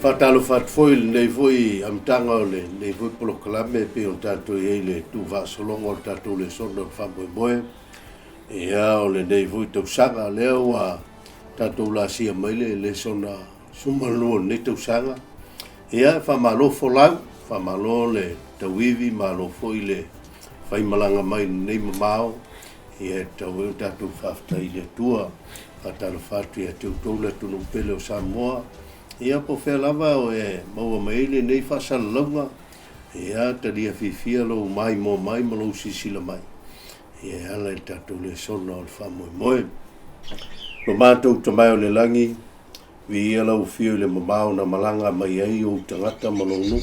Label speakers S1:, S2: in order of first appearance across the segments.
S1: Faatalofa atu foi i lenei foi amataga o lenei foi polokalame e pei ona tatou i ai i le tuufaasologa o le tatou lesona o le faamoemoe. Ia, o lenei foi tausaga lea ua tatou laasia mai le lesona 12 o lenei tausaga. Ia, faamalo folau, faamalo le tauivi, malo foi le faimalaga mai i lenei mamao. Ia, e tatau foi ona tatou faafetai i le Atua. Faatalofa atu ia te outou le atunuu pele o Samoa. Ia, po o fea lava o e maua mai ai lenei faasalalauga, ia, talia fiafia lou maimoa mai ma lou silasila mai. Ia, e ala i le tatou lesona o le faamoemoe. Lo matou Tama e o le lagi, viia lau afio i le mamao na malaga mai ai ou tagata ma lou nuu.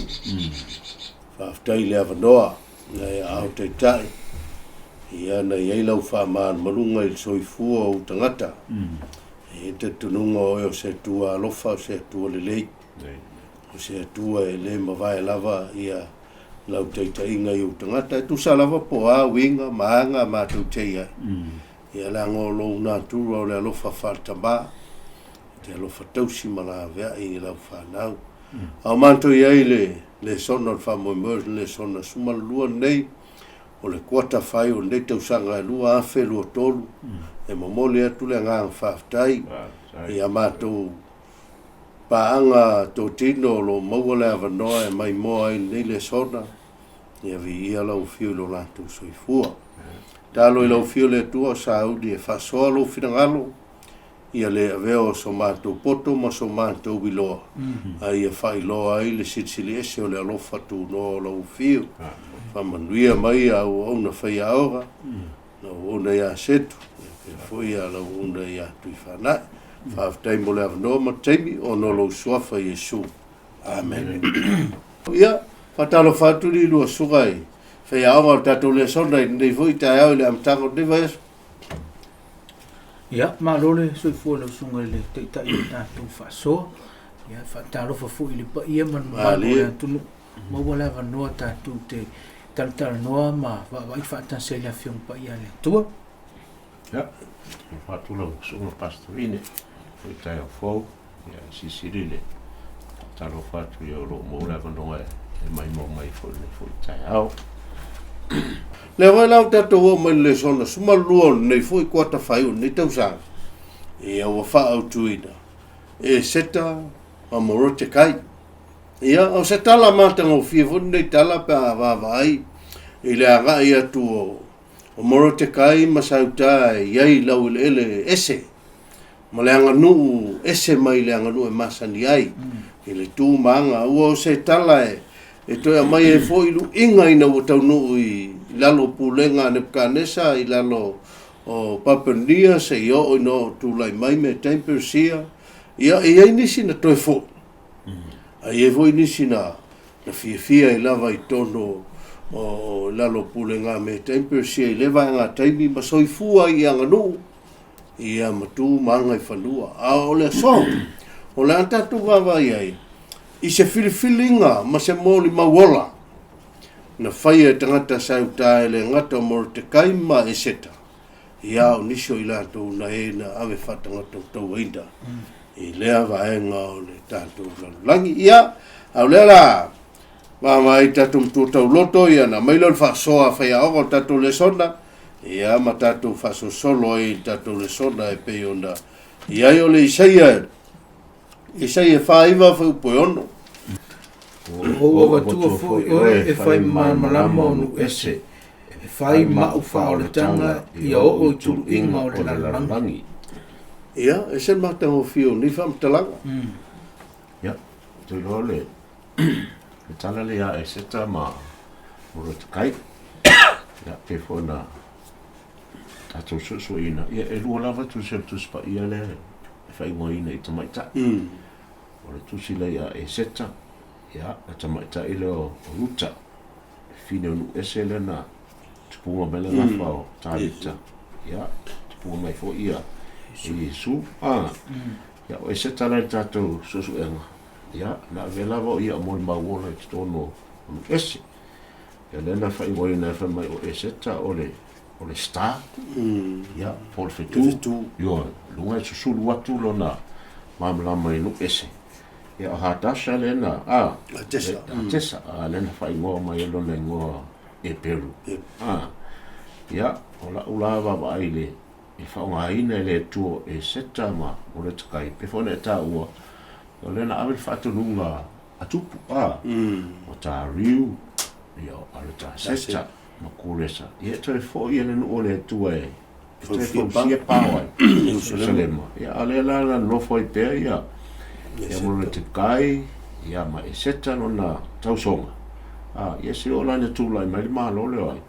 S1: Faafetai i le avanoa na e aao taitai, ia na i ai lau faamalumaluga i le soifua o ou tagata. E i ai le talitonuga o oe o se Atua alofa, o se Atua lelei, o se Atua e le mavae lava ia lau taitaiga i ou tagata. E tusa lava po o a uiga ma aga matou te i ai. Ia leaga o lou natura o le alofa faaletama, e te alofa tausi ma laveai i lau fanau. A o matou i ai i le lesona o le faamoemoe o le lesona 12 lenei, o le kuata fai o lenei tausaga e 2023, e momoli atu le agaga faafetai i a matou paaga totino o lo o maua le avanoa e maimoa ai i lenei lesona, ia viia lau afio i lo latou soifua. Tatalo i lau afio le Atua o sauni e faasoa lou finagalo, ia le avea o so matou poto ma so matou iloa, a ia faailoa ai le silisili ese o le alofa tunoa o lau afio. Faamanuia mai a auauna faiaoga, lau auauna ia Setu, ia faapea foi a lau auauna ia Tuifaanai. Faafetai mo le avanoa ma le taimi ona o lou suafa Iesu. Amene. Ia, faatalofa atu li lua susuga i faiaoga o le tatou lesona i lenei foi taeao i le amataga o lenei vaiaso.
S2: Ia, malo le soifua i lau susuga i le Taitai o le tatou faasoa. Ia, faatalofa foi i le paia ma le mamalu o le atunuu. Maua le avanoa tatou te talatalanoa ma vaavaai faatasi ai le Afioga Paia a le Atua.
S3: Ia, faatu lau susuga Pastor Vine, foi taeao fou, ia, silisili le faatalofa atu i o lo o maua le avanoa e maimoa mai foi lenei foi taeao.
S1: Lea foi la ua tatou oo mai i le lesona 12 o lenei foi kuata fai o lenei tausaga, ia ua faaautuina Eseta ma Morotekai. Ia, o se tala matagofie foi lenei tala pe a vaavaai i le agai atu o Morotekai ma Sauta e i ai laueleele ese ma le aganuu ese mai le aganuu e masani ai i le tu ma aga. Ua o se tala e toe aumai ai foi luiga ina ua taunuu i lalo o pulega a Nebukanesa i lalo o Papelonia seia oo ina oo tulai mai Metai ma Peresia. Ia, e i ai nisi na toe foi, a i ai foi nisi na fiafia ai lava i totonu o lalo o pulega a Metai ma Peresia i lea vaega taimi ma soifua ai i aganuu ia ma tu ma aga i fanua. A o le aso, o le a tatou vaavaai ai i se filifiliga ma se molimau ola na faia e tagata sa i uta e le gata o Morotekai ma Eseta, ia o nisi o i latou na e na ave faatagatautauaina i lea vaega o le tatou lalolagi. Ia, a o lea la vaavaai tatou matua tauloto, ia na aumai lea o le faasoa a faiaoga o le tatou lesona, ia ma tatou faasolosolo ai i le tatou lesona e pei ona i ai o le Isaia, Isaia 49 fuaiupu e 6.
S2: Ua ou avatua foi oe e fai ma malamalama o nuu ese, e fai ma au faaolataga ia oo i tuluiga o le lalolagi.
S1: Ia, e ese le matagofie o nei faamatalaga.
S3: Ia, ou te iloa le le tala lea ia Eseta ma Morotekai. Ia, pei foi ona tatou suesueina, ia e lua lava tusi o le Tusi Paia lea e faaigoaina i tamaitai. O le tusi lea ia Eseta, ia, le tamaitai lea o Ruta, le fine o nuu ese lea na tupuga mai le gafa o Tavita, ia, tupuga mai foi ia Iesu. Ah, ia, o Eseta la i le tatou suesuega, Ia, na avea lava o ia o molimau ola i totonu o nuu ese. Ia, lea na faaigoaina ai fai mai o Eseta o le, o le star, ia, po o le fetu. Ioe, luga e susulu atu lona malamalama i nuu ese. Ia o Hadasa lea na, a,
S1: Hatesa.
S3: Hatesa, a, lea na faaigoa mai ai lona igoa Eperu. A, ia, o la'u la vaavaai i le i faaaogaina e le Atua o Eseta ma Moletakai, pei foi ona e taua, o lea na ave le faatonuga a Tupu, a, o Tariu, ia o Arataseta ma Kuresa, ia e toe foi e le nuu o le Atua e e toe fausia pao ai Ierusalema. Ia, a o lea la na nofo ai pea ia ia Moretekai, ia ma Eseta lona tausoga. A, ia se oo la ina tulai mai le Malo lea o ai?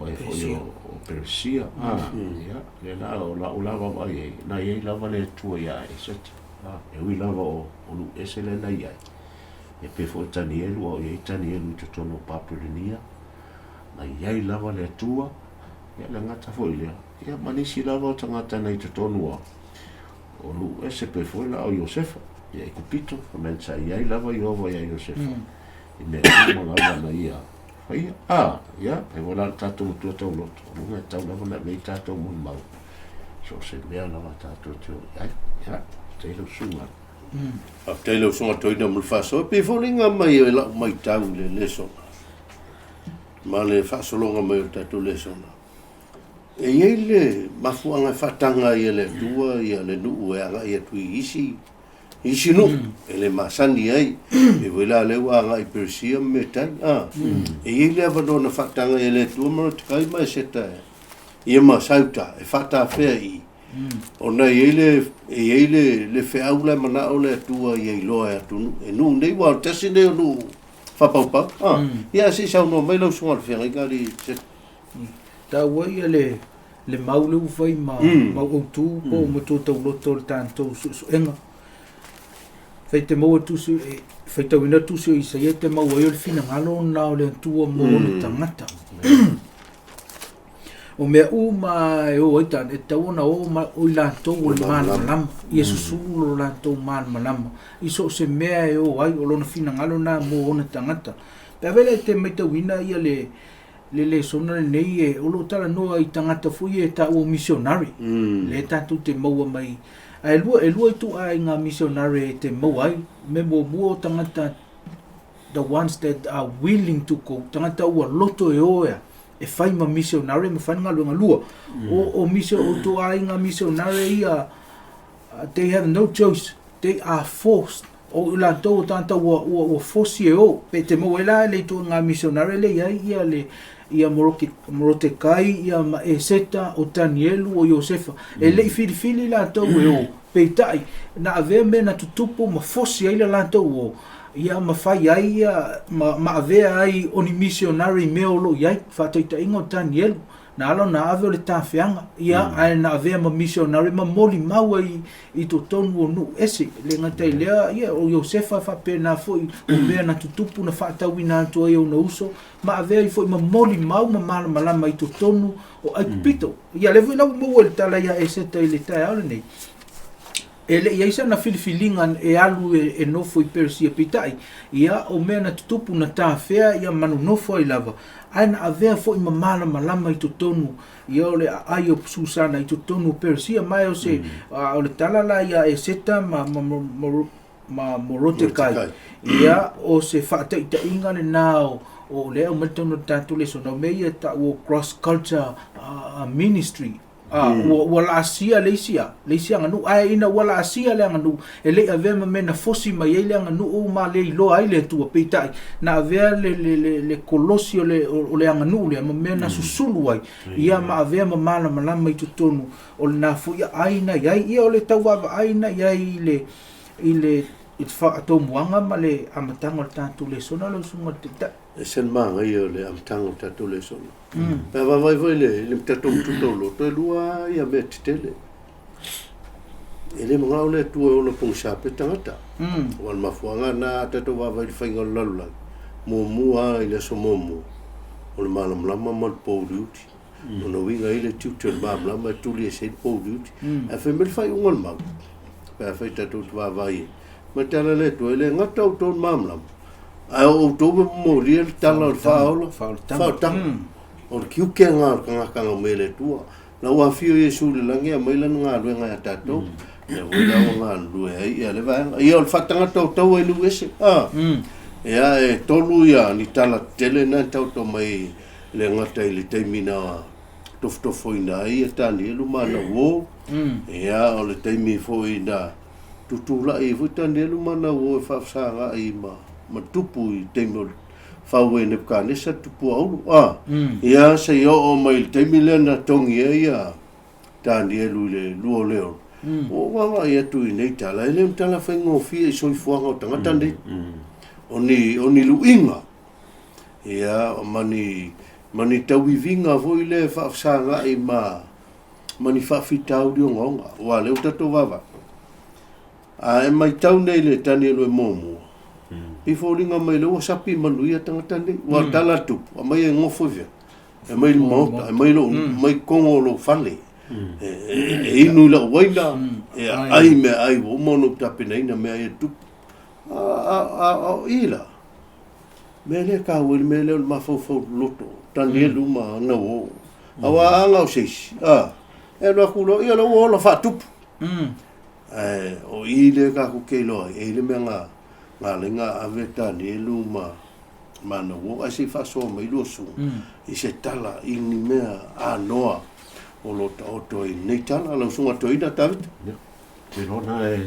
S3: O ai foi o Peresia. A, ia, lea la o la'u la vaavaai ai, na i ai lava le Atua ia Eseta. A, e ui lava o nuu ese lea na i ai, ia pei foi o Tanielu, a o i ai Tanielu i totonu o Papelonia, na i ai lava le Atua, Ia le gata foi lea, ia ma nisi lava o tagata na i totonu o o nuu ese pei foi la o Iosefa, ia Ekupito, fai mai sa i ai lava Ieova ia Iosefa i mea uma lava na ia faia. A, ia, pei foi la le tatou matua tauloto, o luga e tatau lava ona ave i ai tatou molimau, so o se mea lava tatou te o i ai. Ia, faafetai lau susuga.
S1: Faafetai lau susuga Toeaina mo le faasoa. E pei foi le iga mai o lau maitau i le lesona. ma le faasologa mai o le tatou lesona. E i ai le mafuaaga e faataga ai e le Atua ia le nuu e agai atu i isi isi nuu e le masani ai. E foi la lea ua agai i Peresia ma Metai. A, e i ai le avanoa na faataga ai e le Atua ma Rotekai ma Eseta ia ma Sauta e faatafea i i. Ona e i ai le e i ai le le feau la e manao le Atua ia iloa e atunuu e nuu nei aua o le tasi nei o nuu faapaupau. Ah, ia se i saunoa mai lau susuga i le feagaiga alii Seta.
S2: Taua ia le le mau lea ua fai ma mau autu po o matua tauloto o le tatou suesuega. Fai te maua tusi e faitauina tusi o Isaia te maua ai o le finagalo lena o le Atua mo ona tagata. O mea uma e o ai tāne, e tatau ona o ma, o i latou o le malamalama, ia susulu lo latou malamalama i so o se mea e o ai, o lona finagalo lena mo ona tagata. Pe a fai la e te matauina ia le, le lesona lenei e, o lo o talanoa i tagata foi ia e taua o missionary, lea tatou te maua mai, ae lua, e lua ituaiga missionary e te maua ai, mea muamua o tagata the ones that are willing to go, tagata ua loto e o ea, e fai ma missionary ma fai le galuega. Lua, o, o misio, o ituaiga missionary ia, they have no choice, they are forced. O i latou o tagata ua, ua, ua fosi e o, pe te maua ai la le ituaiga missionary lea i ai ia le, ia Moroki, Morotekai, ia ma Eseta, o Tanielu, o Iosefa. E le i filifili latou e o, peitai, na avea mea na tutupu ma fosi ai le latou o, ia ma fai ai ia, ma, ma avea ai o ni missionary i mea o lo o i ai, faataitaiga o Tanielu, na ala ona ave o le tafeaga, ia, ae na avea ma missionary ma molimau ai i totonu o nuu ese. E le gata i lea, ia, o Iosefa e faapena foi, o mea na tutupu na faatauina atu ai e ona uso, ma avea ai foi ma molimau ma malamalama i totonu o Aikupito. Ia, lea foi la ua maua i le tala ia Eseta i le taeao lenei, E le i ai sana filifiliga e alu e nofo i Peresia, peitai, ia, o mea na tutupu na tafea ia ma nonofo ai lava, ae na avea foi ma malamalama i totonu, ia, o le aai o Susana i totonu o Peresia. Ma e o se, o le tala la ia Eseta ma, ma, ma, ma Morotekai, ia, o se faataitaiga lena o, o lea e aumai i totonu o le tatou lesona, o mea ia e tau o cross culture ministry. A, ua, ua laasia le isi a, le isi aganuu, ae ina ua laasia le aganuu, e le i avea ma mea na fosi mai ai le aganuu ma le iloa ai le Atua, peitai, na avea le, le, le, le kolosi o le, o, o le aganuu lea ma mea na susulu ai, ia ma avea ma malamalama i totonu o lena foi aai na i ai. Ia o le tau vaavaai na i ai i le, i le, i le faatomuaga ma le amataga o le tatou lesona lau Susuga i le Taitai.
S1: Ese le manaia o le amataga o le tatou lesona. Pe a vaavaai foi i le tatou tuta o loto, e lua ia mea tetele. E le manao le Atua e ola pogisa pea tagata. Aua o le mafuaaga lena a tatou vaavaai i le faiga o le lalolagi, muamua lava i le aso muamua, o le malamalama ma le pouliuli. Lona uiga e i ai le tiute o le malamalama e tuli ese ai le pouliuli. Ae fai mai le faaiuga o le mau, pe afai tatou te vaavaai i ai, ma tala le Atua, e le gata outou i le malamalama, Ae o outou e momolia le tala o le faaola, faaolataga. O le tiute lena o le tagata na omai e le Atua. Na ua afio Iesu i le lagi e aumai lana galuega ia tatou. Lea foi la ua galulue ai ia le vaega. Ia o le faatagata o taua i Nuuese. A. Ia e tolu ia ni tala tetele na e taoto mai le gata i le taimi na tofotofoina ai ia Tanielu ma ana uo. Ia o le taimi foi na tutulai ai foi Tanielu ma ana uo e faafesagai ma ma tupu i taimi o le fau e Nebukanesa le tupu aulu. A. Ia seia oo mai i le taimi lea na togi ai ia Tanielu i le 26, ua ou vaavaai atu i nei tala, e le o ni tala faigofie i soifuaga o tagata nei. O ni, o ni luiga, ia, ma ni, ma ni tauiviga foi lea e faafesagai ma, ma ni faafitauli ogaoga, aua o lea ua tatou vaavaai. A e matau nei i le Tanielu e muamua, e foliga mai lea ua sapi manuia tagata nei, aua o le tala a le tupu, aumai e gofo i fea? E aumai i le maota, aumai lou, aumai togo o lou fale, e inu i lau uaina, e aai meaai ua uma ona ou tapenaina mea ia e tupu. A o i la, mea lea e taua i le mea lea o le mafaufau loloto, Tanielu ma ana uo. Aua a aga o se isi, e alu atu loa, ia o lea ua ola faatupu. Ae o i lea tatou te iloa ai, e i ai le mea na ala ai ona ave Tanielu ma ma ana uo, ae se i faasoa mai lua susuga i se tala i ni mea anoa o lo o taoto ai i lenei tala. Lau Susuga Toeaina Tavita.
S3: Ia, ou te iloa na e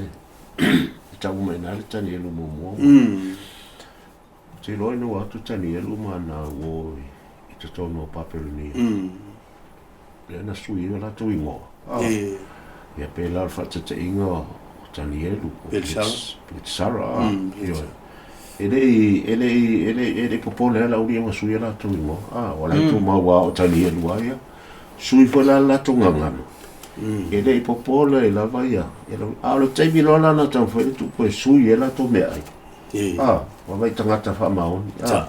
S3: tau mai i ina le Tanielu muamua. Ou te iloa ina ua atu Tanielu ma ana uo i totonu o Papelonia. Lea na sui ai o latou igoa. Ia pēlā o le faataitaiga o Tanielu, o Belesara. Ioe. E le i, e le i, e le i, e le i popole lava le aualii ua sui ai latou igoa. Ua la e tumau lava o Tanielu lava ia. Sui foi la le latou gagana. E le i popole lava ia, a o le taimi loa la na taumafai le tupu e sui ai latou meaai. A, ua vaai tagata faamaoni. A,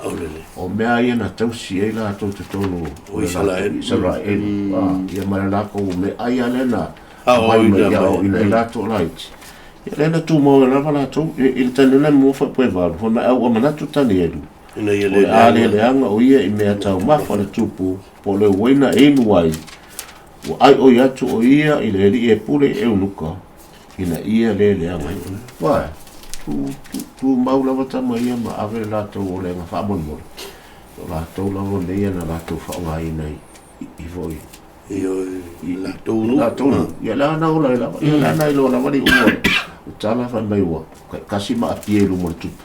S3: o mea ia na tausi ai latou i totonu o
S1: Isaraelu.
S3: Isaraelu. A, ia ma le latou meaai lava lea na aumai mai aoaoina ai latou laiti. Ia lea na tumau ai lava latou. I le taimi lea mua foi pe valu, fai mai a ua manatu Tanielu,
S1: Ina ia
S3: o le a le leaga o ia i meataumafa a le tupu, po o le uaina e inu ai, ua ʻai ʻoi atu o ia i le alii e pule i Eunuka, ina ia le leaga ai. Uae, tu, tu, tumau lava tama ia ma ave le latou olega faamolemole. O latou lava mea ia na latou faaaogaina i, i, i foi.
S1: Ioe, i latou
S3: nuu. Latou nuu. Ia la na ola ai lava. Ia la na iloa lava le iuga o le tala fai mai ua taitasi ma aapia i luma o le tupu.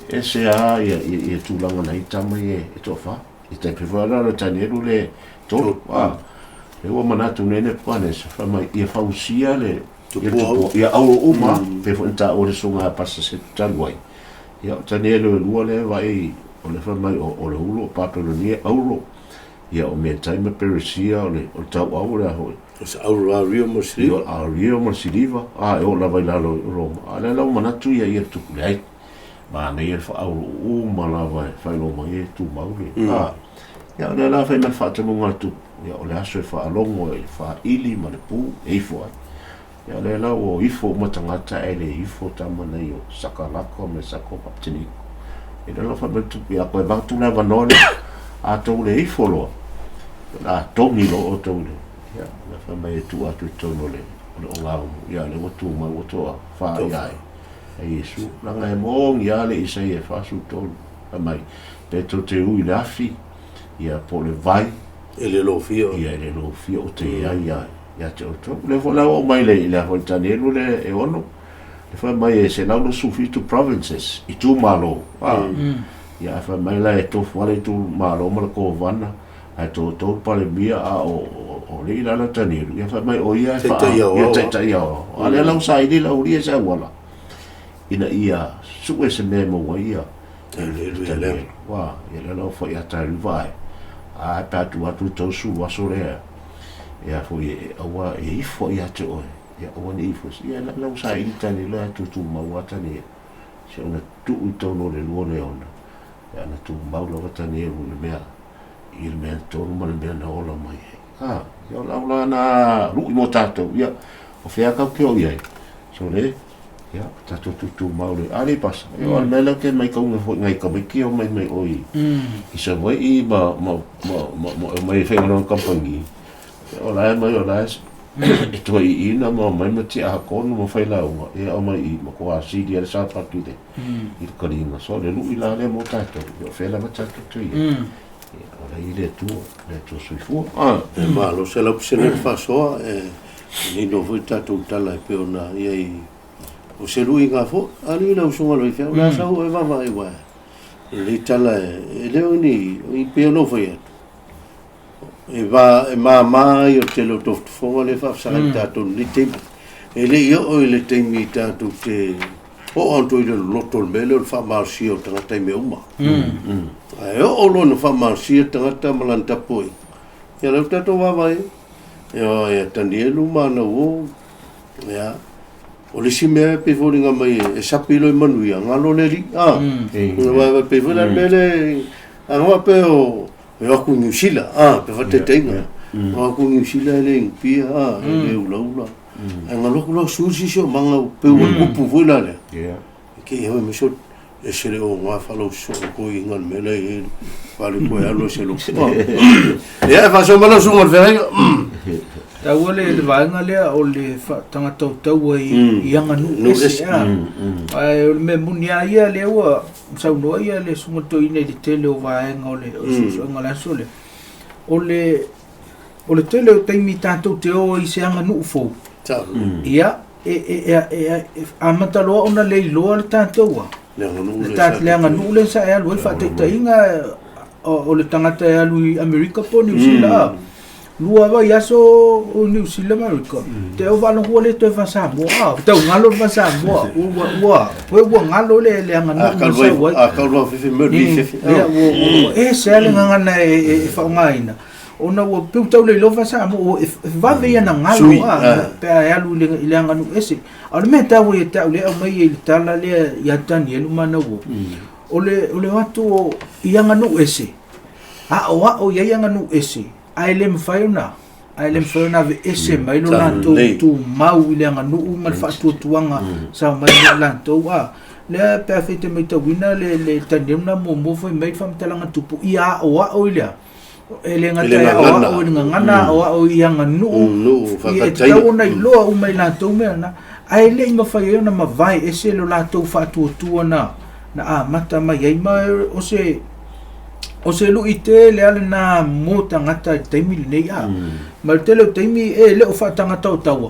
S3: Ese lava ia, ia, ia tulaga na i tama ia e toafa. I tai pei foi la o le Tanielu le tolu. A, lea ua manatu nei Nebuchadnezzar, fai mai, ia fausia le ia le tupua, ia auro uma, pei foi ona taua le susuga ia Pastor Setu talu ai. Ia o Tanielu e lua lea e vaai, o le fai mai o le ulo o Papelonia auro, ia o Metai ma Peresia o le tauau o le a foi.
S1: O se auro ario ma le siliva.
S3: Ia ario ma le siliva, a e oo lava i lalo i Roma. A o lea la ua manatu ia ia le tupu, leai. Manaia le faaulu uma lava e faailoa mai ai e tumau le a. Ia o lea la fai mai le faatonuga a le tupu, ia o le aso e faalogo ai i le faili ma le pu e ifo ai. Ia o lea la ua ifo uma tagata ae le ifo tama nei o Sakalaka ma Sako ma Apeteniku. Ia lea la fai mai le tupu, ia koe avatu le avanoa lea, a tou le ifo loa, o le a togi loa outou i le, ia, le fai mai e tuu atu i totonu o le, o le ogaumu, ia o lea ua tumau ua toa fa ia ai. E Iesu, leaga e moni lava le Isaia e 43, fai mai, Pe tou te ui i le afi, ia, po o le vai,
S1: E le lofia.
S3: Ia, e le lofia o te i ai ia, ia te outou. O lea foi la ua oo mai le, i le a foi le Tanielu lea e ono, le fai mai e 127 provinces, itumalo. A, ia, ae fai mai la e tofu lava le itumalo ma le kovana, ae totou le Palemia, a o, o, o alii la le Tanielu, ia fai mai o ia e
S1: faa, Taitai aoao.
S3: ia taitai aoao. A lea la ua saili le aualii e se auala, ina ia sue se mea e maua ai ia
S1: Tanielu ia lea.
S3: Ua, ia lea la ua fai ata e luva ai. A pe a tuu atu le 30 aso lea, ia foi e aua e ifo ia te oe, ia aua ne i ifo. Ia la la ua saili Tanielu ae tutumau lava Tanielu. Se ona tuu i totonu o le lua le ona, ia na tumau lava Tanielu i le mea i le mea tonu ma le mea na ola mai ai. A, ia o lau la na lui mo tatou, ia, o fea kau ke o i ai. So le, ia, tatou tutumau le, a le pasa, ia o le mea lea ke mai kaunga foi ngai tamaiti o mai mai oi i Savaii ma, ma, ma, ma, ma, mai whainga kampangi. Ia, o la e mai o la e E tuaiina ma omai ma tiakono ma failauga, ia aumai i i matua sili ai le sapatu i le i le taliga. So o le lui la lea mo tatou, ia o fea lava tatou te i ai, ia o la e i le Atua, le Atua soifua.
S1: E malo 100% le faasoa, e manino foi le tatou tala e pei ona i ai o se luiga foi. Alii lau susuga i le faifeau, o le a sau oe vaavaai aua o lenei tala e le o ni, e pei ona ou fai atu, E va, e mama ai o le tele o tofotofoga lea e faafesagai i tatou i lenei taimi. E le i oo i le taimi i tatou te oo atu i le loloto o le mea lea o le faamalosia o tagata i mea uma. Ae oo loa ina faamalosia le tagata ma lana tapuaiga, ia lea ua tatou vaavaai ai. Ia, ia Tanielu ma ana uo, ia, o le isi mea e pei foliga mai e sapi loa i manuia, galo le alii. A, aua e pei foi la le mea lea, a faapea o E o atu i Niu Sila, a, pe faataitaiga. O atu i Niu Sila e le inupia, a, e le ulaula. Ae galo atu loa sui le siosiomaga ua pei ua tupu foi la lea. E te i mai so ese le oga faalausoso toeaiina le mea la e i ai le fale toe alu ai se lotu. Ia, e faasoa mai lau susuga i le feagaiga.
S2: Taua le vaega lea o le faatagatautaua i aganuu ese, a. Ae o le mea moni lava ia lea ua saunoa ia le susuga toeaina i le tele o vaega o le suesuega o le aso lea. O le o le tele o taimi tatou te o ai i se aganuu fou, ia, e amata loa ona le iloa le tatou a, le aganuu lea sa e alu ai, faataitaiga o le tagata e alu i Amerika po o Niu Sila, lua vaiaso o Niu Sila ma Amerika, te au faalogo ua le toe faa-Samoa, a, tau galo le faa-Samoa, ua, ua, ua, ua galo le, le aganuu na sau ai.
S1: A kau lua fefe me mm. fefe.
S2: Ia, ua, ua, ese lava le gagana e faaaogaina, ona ua pei tau le iloa faa-Samoa, ua e vave ia na galo, a, pe a e alu i le aganuu ese. A o le mea taua ia te au lea e aumai ai i le tala lea ia Tanielu ma ana uo, o le, o le o atu o, i aganuu ese, aoao i ai aganuu ese, ae le mafai ona ae le mafai ona aveese mai lo latou tumau i le aganuu ma le faatuatuaga sa omai ai latou. A lea pe afai te matauina le le taniau na muamua fai mai le faamatalaga tupu ia aoao i le e le gata e aoao i le gagana, aoao i aganuu, e tatau ona iloa uma i latou mea na, ae le i mafai ai ona mavae ese lo latou faatuatua na na amata mai ai. Ma o se O se lui tele lava lena mo tagata i le taimi lenei a. Ma le tele o taimi e le o faatagata o taua.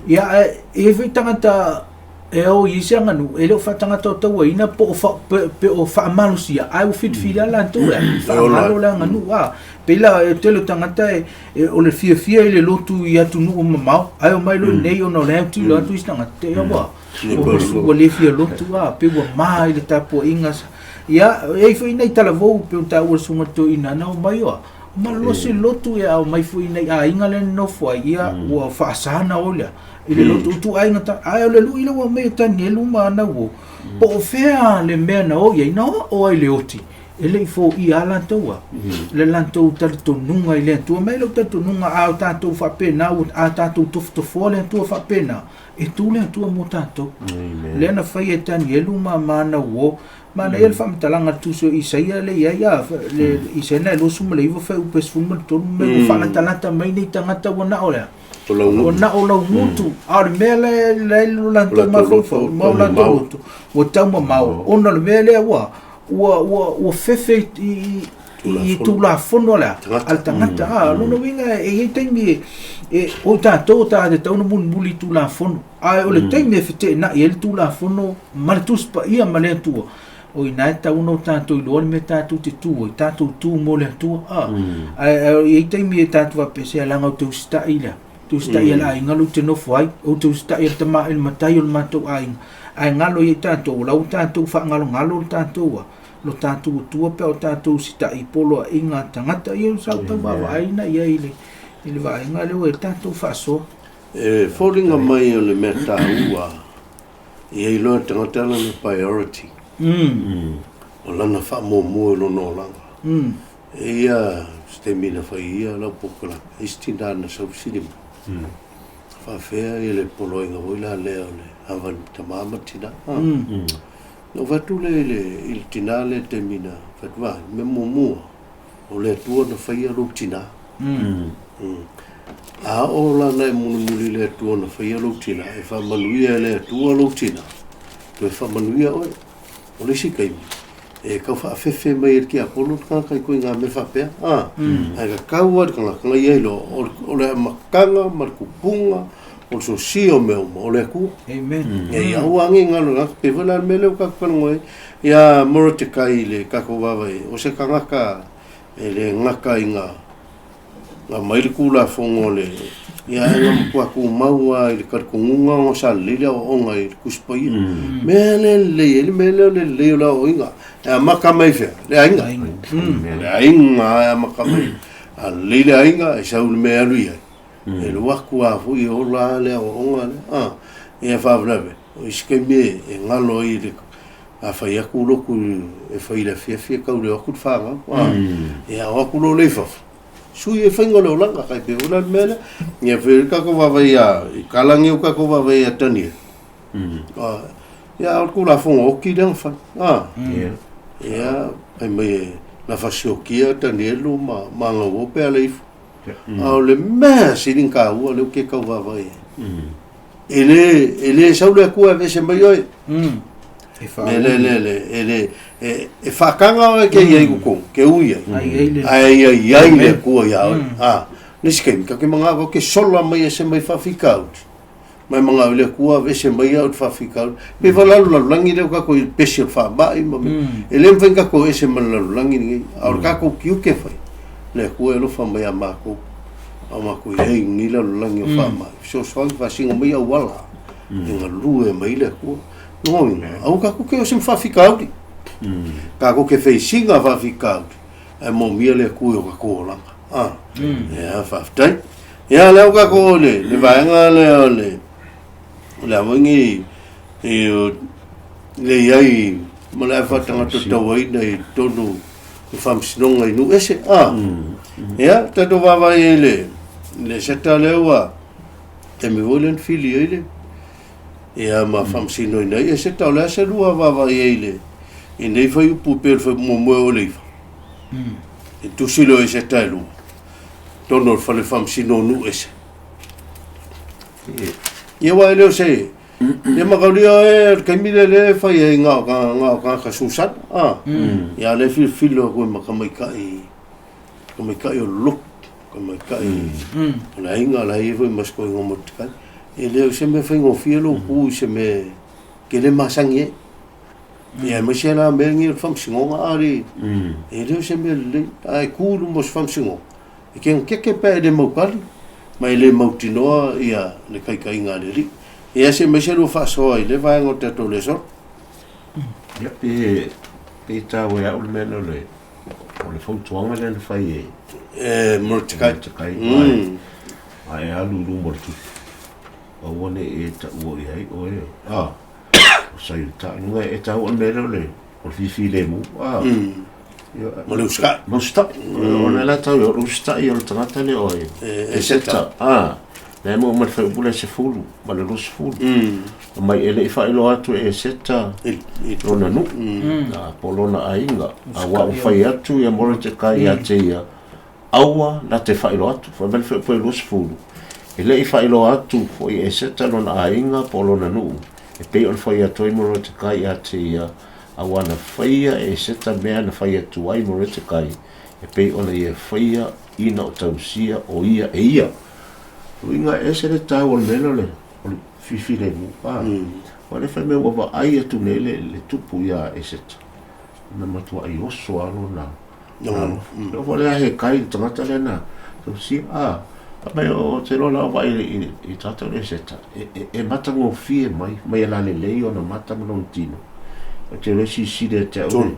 S2: Ia ae e i ai foi tagata e o i isi aganuu e le o faatagata o tauaina po o fa, pe, pe o faamalosia ae ua filifili lava latou e faagalo le aganuu a. Pei la e tele o tagata e, e o le fiafia i le lotu i atunuu mamao ae omai loa iinei ona o la e autilo atu isi tagata te i ua ua le fia lotu a, pei ua ma i le tapuaiga. Ia, e i ai foi nai talavou pei ona taua e le susuga toeaina na omai oa, malolosi le lotu ia a omai foi nai aiga lea na nofo ai, ia ua faasa ona o lea i le lotu ituaiga ta, ae o le lui lea ua aumai e Tanielu ma ana uo, po o fea le mea na o i ai, na oo ai i le oti, e le i foia lava latou a, le latou talitonuga i le Atua. Ma e lou talitonuga a o tatou faapena, ua a tatou tofotofoa le Atua faapena, E tu le Atua mo tatou. Lea na fai e Tanielu ma ma ana uo. Manaia le faamatalaga a le Tusi o Isaia lea i ai, a, le Isaia na e 29 fuaiupu e 13, mea ua faalatalata mai nei tagata ua na o le a? Ua na o laugutu. A o le mea la e i lo latou mafaufau ma o latou loto, ua taumamao, ona o le mea lea ua, ua, ua, ua fefe i, i Tulafono a le a? A le tagata. A, lona uiga e i ai taimi e, o tatou o tagata e tatau ona mulimuli i Tulafono, ae o le taimi e feteenai ai le Tulafono ma le Tusi Paia ma le Atua, o i ina e tatau ona o tatou iloa le mea tatou te tu ai, tatou tu mo le Atua. A, ae e i ai taimi e tatou faapea, se leaga ou te usitai i le a? Te usitai e le aiga lea ou te nofo ai, ou te usitai e le tama i le matai o le matou aiga. Ae galo ia i tatou, o la ua tatou faagalogalo le tatou a? lo tatou Atua pe a o tatou usitai i poloaiga a tagata. Ia o sau tau vaavaai na i ai i le vaaiga lea ua i ai le tatou faasoa.
S1: E foliga mai o le mea taua ia iloa e le tagata lana priority, o lana faamuamua i lona olaga. E ia se taimi na fai ia lau polokalame, e isi tina na sau fesili mai, faafefea ia le poloaiga foi la lea o le ava i le tama ma le tina. Na ou fai atu lea i le, i le tina lea i le taimi na fai atu, Vaai, mea muamua, o le Atua na faia lou tina. Mm. A oo la na e mulimuli i le Atua na faia lou tina, e faamanuia e le Atua lou tina, toe faamanuia oe. O le isi taimi, e tau faafefe mai e le tiapolo le tagata i ituaiga mea faapea, a, ae tatau lava i le tagata ona ia iloa, o le amataga ma le tupuga o le sosia o mea uma, o le Atua.
S2: Amen.
S1: Ia, ia aua ne i galo i le tagata, pei foi la le mea lea ua tatou talanoa ai ia Morotekai i le tatou vaavaai, o se tagata e le gata i ga Na aumai le Tulafono a le ia ae na matua tumau lava i le talitonuga ona sa lelei le aoaoga i le Tusi Paia. O mea lea e lelei ai le mea lea o le lelei o le aoaoina. E amata mai i fea? Le aiga. Le aiga lava e amata mai. A lelei le aiga, e sau i le mea e alu i ai. E alu atu lava foi e ola lava le aoaoga lea. A, ia faalavelave, o isi taimi e galo ai i le a fai atu lotu e fai i le afiafi e tau le o atu le fanau. A, ia o atu loa lea i fafo, Sui e faiga o le olaga, kai pe ola le mea lea. Ia fe ka ko vava ia, i kala ngi o ka ko vava ia tani. Ah, ia o ku la fongo o ki le fa. Ah.
S3: Ia.
S1: Ia, ai mai na fasiokia Tanielu ma ma nga o pe ale ifo. A o le mea sili ka ua le ke kau vava ia. E le sau le Atua e aveese mai oe.
S2: E
S1: Le, le, le, le, e le, e, e whakanga oe ke ia i kukong, ke ui ai.
S2: Ai ai le.
S1: Ai ai ai le Atua ia oe. Ah, nisi kaimi, ka ke manga o ke sola mai e se mai whawhikauri. Mai manga o le Atua aveese mai au te whawhikauri. Pe whalalu lalu langi leo kako i pesi o le whamai ma me. E le mwhai kako e se mai lalu langi ni. A o le kako ki uke whai. Le Atua e lofa mai a mākou. A mākou i hei ni lalu langi o whamai. Fesoasoani faasiga mai auala e galue mai le Atua. Lona uiga, aua tatou te o se faafitauli. Tatou te feisiga faafitauli, ae moomia le Atua i o tatou olaga. A, ia, faafetai. Ia, lea ua tatou o le, le vaega lea o le, o le a foi nei, i o, le i ai ma le afa tagata tauaina i totonu o faamasinoga i nuu ese. A, ia, tatou vaavaai ai le, le seta lea ua, taimi foi lea na fili ai le, ia ma faamasinoina ai. E seta o le a se lua vaavaai ai le, i nei fuaiupu pei o le fuaiupu muamua e oo i le 9. E tusi lea o Eseta e lua, totonu o le fale faamasino o nuu ese. Ia aua e le o se, ia mataulia e o le taimi lea lea e fai ai na o na o tagata susana, a. Ia a o lea e filofilo atu e ma tamaitai, tamaitai o le lotu, tamaitai o le aiga la e i ai foi ma si toeaina o Motutai. E le o se mea faigofie lou tu i se mea e te le masani ai. Ia aemaise la mea nei o le faamasinoga a le, e le o se mea lelei. A e tu i luma o se faamasinoga, e te gakeke pe a e le mautali, ma e le mautinoa ia le taitaiga a le Alii. Ia se aemaise lua faasoa i le vaega o le tatou lesona.
S3: Ia, pe taua e au le mea lea o le O le fautuaga lea na fai e...
S1: E Morotekai.
S3: Morotekai. A e alu i luma o le tupu. Aua ne i e taua i ai oe. A, o Sailetaʻi. E taua le mea lea o le o le fifilemu. A.
S1: Ma le usitai.
S3: Ma usitai. O le la tau o le usitai o le tagata lea o e.
S1: E seta.
S3: A. Lea mo ma le fuaiupu lea 10 ma le 20. Mai e le i faailoa atu e Eseta lona nuu, po o lona aiga, aua ua fai atu ia Moretekai ia te ia, aua na te faailoa atu. Fai mai le fuaiupu 20, e le i faailoa atu foi e Eseta lona aiga po o lona nuu, e pei ona fai atu ai Moretekai ia te ia, aua na faia e Eseta mea na fai atu ai Moretekai, e pei ona ia faia ina o tausia o ia e ia. Uiga ese le taua o le mea lea o le o le fifilemu. A, o le fai mai ua vaai atu nei le, le tupu iā Eseta. Na matuai oso lava lona alofa. Le foi lea he kai le tagata lea na tausia. A, fai mai o te loa la o vaai i, i, i tagata o le Eseta, e, e, e matagofie mai, mai e lalelei ona mata ma lona tino. O te loa silasila ia te au le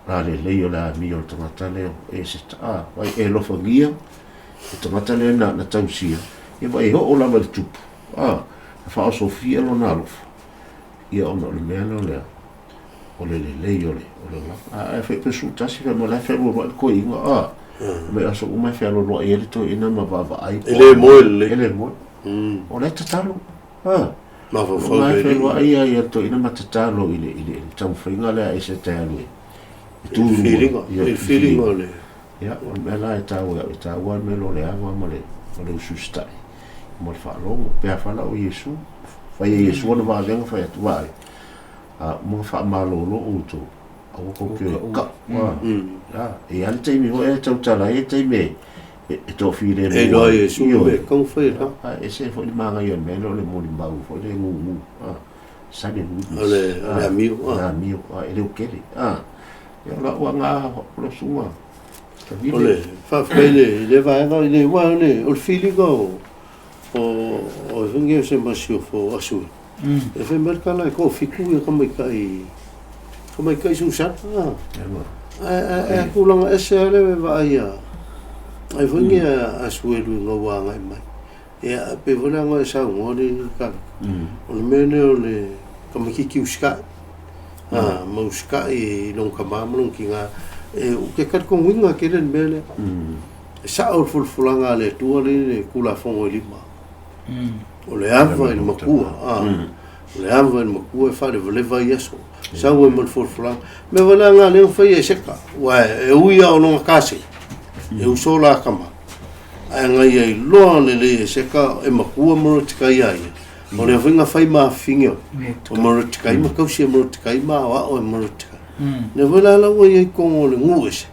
S3: lalelei o le amio o le tagata lea o Eseta. A, vai e alofagia le tagata lea na, na tausia, ia ma e oo lava i le tupu, a, na faaosofia lona alofa, ia ona o le mea lea o le, o le lelei o le, o le olaga. A, ae fai pe 11, fai mai o la e fealualuai le toeaina, a, mai aso uma e fealualuai ai le toeaina ma vaavaai.
S1: E le moe lelei.
S3: E le moe. O la e tatalo, a.
S1: Mafaufau
S3: O la e
S1: le alii.
S3: fealuai ia le toeaina ma tatalo i le, i le, i le taumafaiga lea a Eseta e alu e, e tu
S1: I
S3: i
S1: le
S3: luma.
S1: filiga, i le filiga o le...
S3: Ia, o le mea la e taua ia au, e taua le mea lea o le ava ma le Ma le usu usitai ma le faalogo. Pe afai la o Iesu, fai e Iesu ana vavega fai atu, Vaai, a uma ona faamalolo outou, aua tou te o e kau. A, e i ai le taimi foi e tautala ai, e taimi e e toafilemu
S1: ai. E iloa e Iesu le mea e tatau ona fai e la.
S3: A e ese foi le manaia o le mea lea o le molimau foi lea e gugu, a, silent witness.
S1: O le amio.
S3: O le amio, a, e leotele, a. Ia o lau aga o lau susuga.
S1: O le faafetai i le lea vaega i le aua o le o le filiga o o o foi o se masiofo asu e fai mai le tala e toafitu ia tamaitai tamaitai Susana ae ae tulaga ese lava le vaai a ai foi ni Asuelu ina ua agai mai. Ia pei foi la ona e saunoa le tala o le mea lea o le tamaititi usitai ma usitai i lona tama ma lona tina. Ou te talitonuina tele le mea lea. E sao le folafolaga a le Atua lea i le Tulafono e lima. O le ava i le matua, o le ava i le matua e faalevaleva ai aso. Sau ai ma le folafolaga. O le mea foi la lena lea na fai e Eseka, aua e ui lava o lona kase, e uso la tama, ae na ia iloa lelei e Eseka e matua Morotikai ia ia. O lea foi na fai ma afafine o Morotikai ma tausi e Morotikai ma aoao e Morotikai. Lea foi la la ua i ai i totonu o le nuu ese,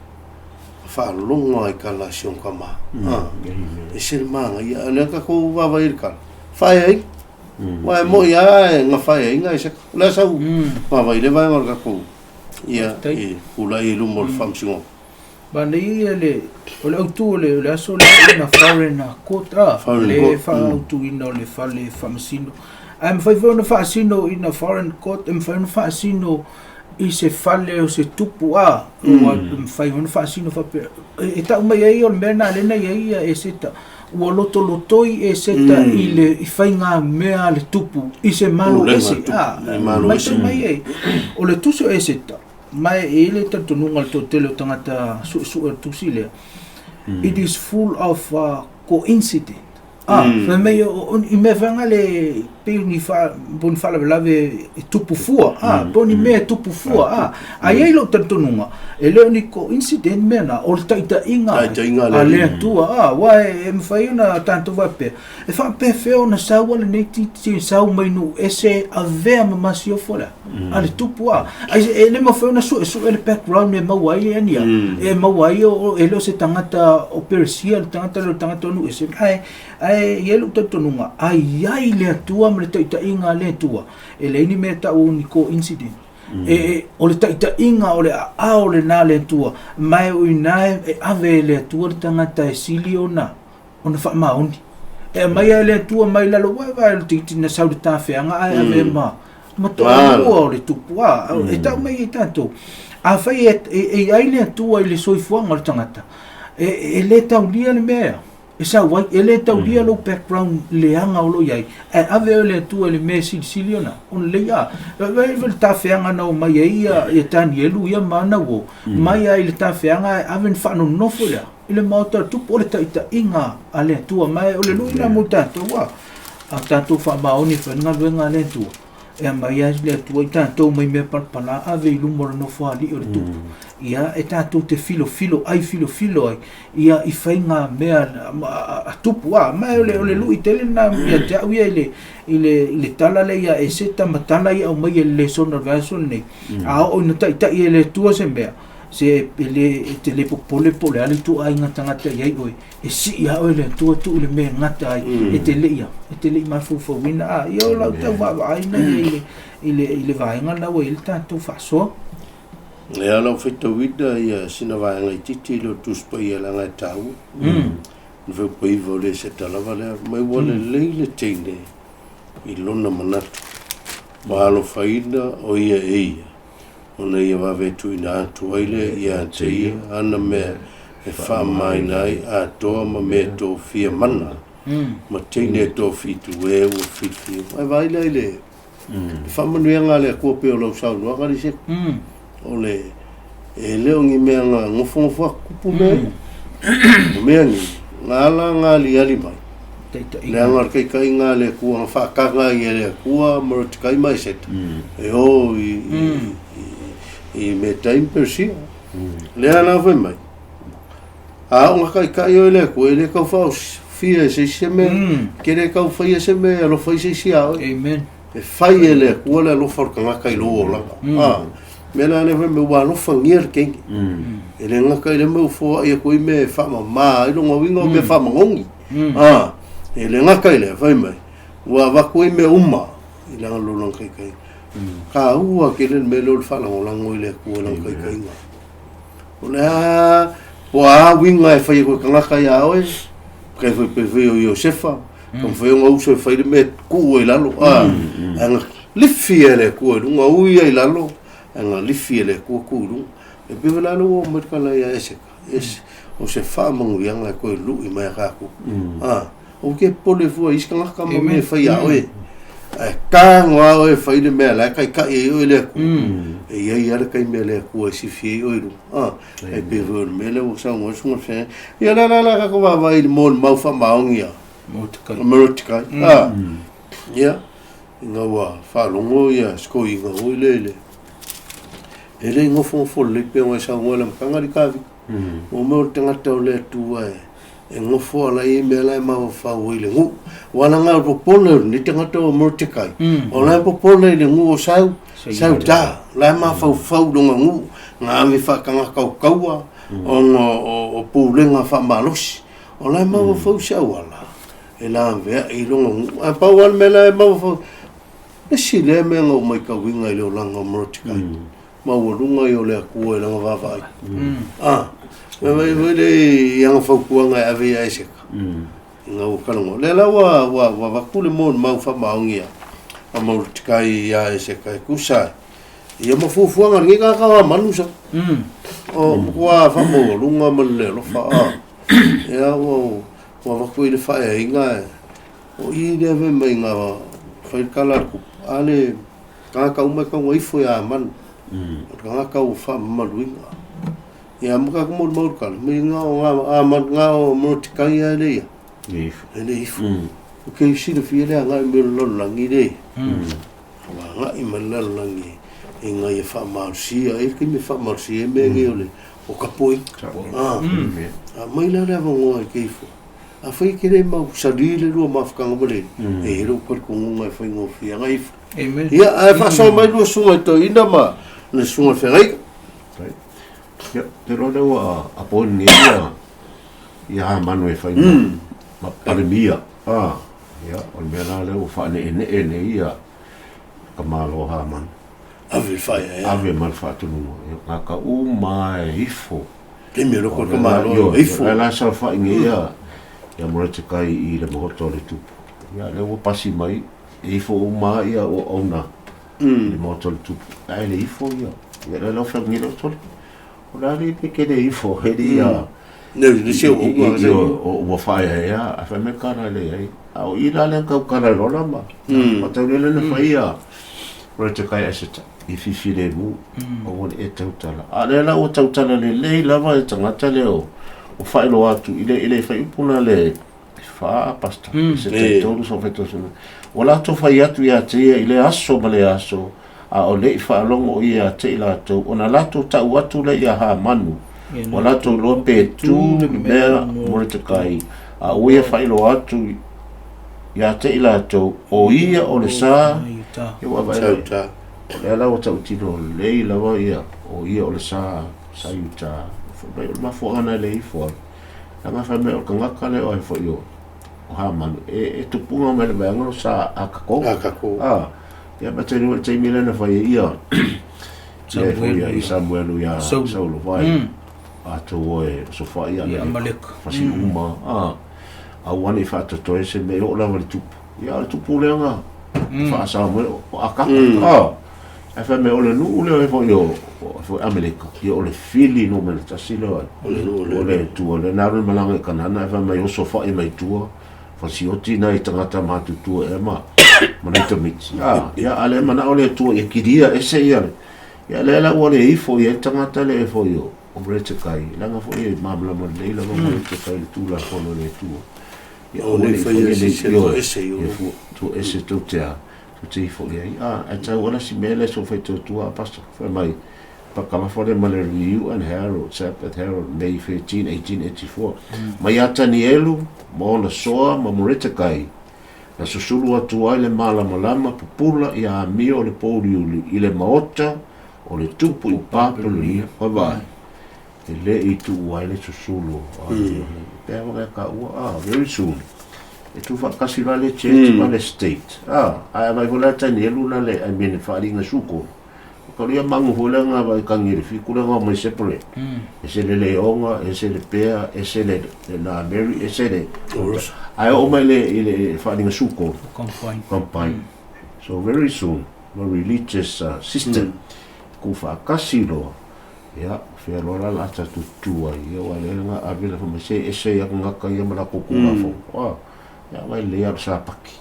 S1: faalogo lava i tala a si ona tama. E ese le manaia. A o lea tatou vaavaai i le tala, faeaiga. Aua e moni lava e na faeaiga Eseka. O le a sau vaavaai i lea vaega o le tatou ia i tulai i luma o le Faamasinoga.
S2: Manaia ia le, o le autu o le, o le aso lea ina foreign court a, le faaautuina o le fale faamasino. Ae mafai foi ona faasino ina foreign court, e mafai ona faasino i se fale o se tupu a, ua mafai ona faasino faapea. E tau mai ai o le mea lena lea na i ai ia Eseta. Ua lotolotoi Eseta i le i faigamea a le tupu i se malo ese a. Matau mai ai, o le tusi o Eseta, Ma e i ai le talitonuga o le toatele o tagata suesue o le tusi lea, it is full of coincident. Ah, fai mai i mea foi le pei ni fa po ni faalavelave e tupu fua, ah, po ni mea e tupu fua, ah. Ae i ai lou talitonuga, e le o ni coincident mea na, o le taitaiga a le Atua, ah, aua e mafai ona tatou faapea, E faapefea ona sau a lenei titi sau mai nuu ese avea ma masiofo lea a le tupu a ai e le mafai ona suesue le background e maua ai e nia e maua ai o e le o se tagata o Peresia le tagata lea o le tagata o nuu ese ae ae i ai lou talitonuga a i ai le Atua ma le taitaiga a le Atua e leai ni mea e tau o ni coincident e o le taitaiga o le aao lena a le Atua ma e o i ina e ave e le Atua le tagata e sili ona ona faamaoni. E aumai lava e le Atua mai lalo, ua vaai le titi na sau le tafeaga ae ave ma ma toalua o le tupu. A, e tau mai e tatou, afai e, e, e i ai le Atua i le soifuaga o le tagata, e, e le taulia le mea ea e sau ai, e le taulia lou background leaga o lo o i ai, ae ave oe le Atua i le mea e silisili ona, ona lelei. A, vaai le tafeaga na omai ai ia, ia Tanielu ia ma ana uo, mai lava i le tafeaga ae ave na faanonofo i le a? I le Maota o le Tupu, o le taitaiga a le Atua. Ma o le lui lena mo tatou, a, a tatou faamaoni e fai le galuega a le Atua, e aumai ai le Atua i tatou mai mea palapala, ave i luma o le Nofoalii o le Tupu. Ia, e tatou te filofilo ai, filofilo ai, ia, i faiga mea a Tupu. A, ma o le, o le lui tele lena ia te au ia i le, i le, i le tala lea ia Eseta ma tala ia aumai e le lesona o le vaiaso lenei. A oo ina taitai e le Atua se mea, Se e le, e te le popole po o le a le ituaiga tagata i ai oe, e sii lava oe e le Atua tuu i le mea e gata ai, e te le i a, e te le i mafaufauina. A, ia o lau tau vaavaai lena i ai i le, i le vaega lena ua i ai le tatou faasoa.
S1: Ia lau faitauina ia sina vaega itiiti lea o le Tusi Paia leaga e taua. Le fuaiupu 9 o le Eseta lava lea, mai ua lelei le teine i lona manatu, ua alofaina o ia e ia, ona ia vave tuuina atu ai lea ia te ia ana mea e faamamaina ai atoa ma mea tofia mana, ma teine tofitu e ua filifili. Ae vaai la i le faamanuiaga a le Atua pei o lau saunoaga Liseta, o le e le o ni mea na nofonofo atu tupu mea ia. O mea nei, na ala ona aliali mai, leaga o le taitaiga a le Atua na faataga ai e le Atua Morotekai ma Eseta, e o i, i, i Metai ma Persia. Lea la fai mai, a o na taitai oe e le Atua, e le tau fia e se isi se mea, ke le tau faia se mea e alofa ai se isi ia oe.
S2: Amen.
S1: E fai e le Atua le alofa o le tagata i lou olaga. A, mea la lea fai mai ua alofagia le teine. E le gata i le mea ua foai atu ai mea e faamama ai lona uiga o mea faamagogi. A, e le gata i lea, fai mai, ua avatu ai mea uma i lana lona taitaiga. Taua tele le mea lea o le faalagolago i le Atua i lana taitaiga. O le a, po o a uiga e fai atu e tagata ia oe, kai foi pei foi o Iosefa, taumafai ona uso e fai le mea e tuu ai i lalo, a, ae na lifi e le Atua i luga, ui ai i lalo, ae na lifi e le Atua tuu i luga. E pei foi la lea ua oo mai le tala ia Eseka, es, o se faamanuiaga e toe lui mai a tatou. A, ou te popole fua i isi tagata ma mea e fai ia oe. Ae tago lava oe e fai le mea la e taitai ai oe le Atua. E i ai lava le taimi a le Atua e sifi ai oe i luga. A, e pei foi o le mea lea ua saunoa ai le susuga i le feagaiga. Ia o le a la la tatou vaavaai i le molimau faamaoni a Morotekai. A, ia, ina ua faalogo ia sikoiga foi lea i le, e le i nofonofo lelei pei ona e saunoa i le amataga alii Kavita. Ua mea o le tagata o le Atua e nofo ala i mea la e mafaufau ai i le nuu. Ua laga o le popole o lenei tagata o Morotekai, o la e popole i le nuu o Sau, Sauta, la e mafaufau i lona nuu, na ave faatagata o taua, ona o pulega faamalosi. O la e mafaufau se auala e laveai i lona nuu. Ae pau lava le mea la e mafaufau, esi lea mea na ou matauina i le olaga o Morotekai, maualuga ia o le Atua i lana vaavaai. A, vaai foi lea i ana fautuaga e ave ia Eseka, ina ua talanoa. Lea la ua, ua, ua avatu le molimau faamaoni a Morotekai ia Eseka e tusa ai ia ma fuafuaga a lenei tagata o Hamanu sa. O matua faamaualuga ma le alofa. A, ia ua, ua avatu i le faaeaina o i lea fai mai na fai le tala a le tupu, a le tagata uma e tatau ona ifo ia Hamanu. O le tagata ua faamamaluina. Ia ma tatou molimau i le tala, mai na o Hamanu, na o Morotekai lava e le ia. E le ifo. O ke silafia le agai mai o le lalolagi le. Ua agai mai le lalolagi ina ia faamalosia ai le taimi e faamalosia ai mea nei o le o tapuaiga. A, aumai la le avanoa e te ifo. Afai e te le mau sali le lua mafutaga ma le, e i ai lou talitonuga e faigofie ana ifo.
S2: Amen.
S1: Ia, ae faasoa mai lua susuga i toeaina ma le susuga i le feagaiga.
S3: Ia, te iloa lea ua appoint nei ia ia Hamanu e fai ma, ma Palemia. Ah, ia, o le mea la lea ua faaneenee nei ia ka Malo o Hamanu.
S1: Ave le whaea,
S3: Ave ma le faatonuga. Ia, ngā ka uma e ifo.
S1: Taimi o loko o le Malo e ifo.
S3: La la saofai nei ia ia Morotekai i le maota o le tupu. Ia, lea ua pasi mai, e ifo uma ia o auna i le maota o le tupu. Ae le ifo ia. Ia, la lau whangi leo tole. O la le pe ke le ifo, he le ia.
S1: Ne, le se o ua se.
S3: O ua whaea ea, a whai me kara le ai. A o i la le kau kara lola ma. Ma tau le le whai ia. Morotekai aseta. I whiwhi le mu. O ua le e tautala. A le la ua tautala le lei lava e tangata le o. O whaeloa atu i le i le whai upuna le wha pasta. Se te tolu so whai tolu. O la to whai atu ia te ia i le aso ma le aso. A o le i whaalongo i ia te i latou. O na latou tau atu le ia Hamanu. O latou loa pe tu le mea Morotekai. A o ia whaeloa atu ia te i latou. O ia o le sa. Ia ua vae.
S1: Sauta.
S3: O lea la ua tautino lelei lava ia o ia o le sa sa Iuta. Fai mai o le mafuaaga na le ifo ai. Leaga fai mai o le tagata lea o ai foi o o Hamanu e tupuga mai le vaega o sa Akako.
S1: Akako.
S3: Ah. Ia ma taimi o le taimi lea na fai ai ia ia foi ia i Samuelu ia Saulo vai. A tou oe sofa ia
S2: Ia Amaleka.
S3: Fasi uma. Ah. A ua nei faatotoe se mea e oo lava i le tupu. Ia o le tupu lea na faa-Samuel o Akaka. Ah. Ae fai mai o le nuu lea foi o foi Ameleka. Ia o le fili numera tasi lea
S1: o le nuu
S3: lea. O le Atua lea na alu i malaga i Kanana ae fai mai oso fai mai tua. Fasioti nai tagata matutua ea ma ma nai tamaiti. Ah, ia a le manao le Atua ia kilia ese ia le. Ia lea la ua le ifo i ai le tagata lea foi o o Morotekai. Leaga foi e malamalama lelei lava Morotekai i le Tulafono a le Atua. Ia
S1: O le faia se se to ese i
S3: o. Tua ese tou te a, tou te ifo i ai. A, ae tau ala si mea lea so fai tua a pastor. Fai mai, pakalafa lea ma le Review and Herald, Sabbath Herald, May 13, 1884. Mai ia Tanielu ma ona soa ma Moretekai, na susulu atu ai le malamalama pupula i amio o le pouliuli i le maota o le tupu i Papelonia. Vaavaai, e le i tuu ai le susulu o amio nei. Pea waka e ka ua, ah, very soon. E tuufaatasi la le church ma le state. Ah, ae avai foi la Tanielu la le, I mean, le faaaliga sukulu. Ka lia mangu foi lea nga vai kangi le fiku lea nga mai separate. Ese le leoga, ese le pea, ese le na Mary, ese le ae oo mai le i le faaaliga sukulu.
S2: Combine.
S3: Combine. So very soon, no religious system. Tuufaatasi loa. Ia, fea loa la la tatou tutu ai. Ia, aua o lea na ave le fai mai, se ese ia gata ia ma latou Tulafono. Ah, ia vai lelei lava le Sapati.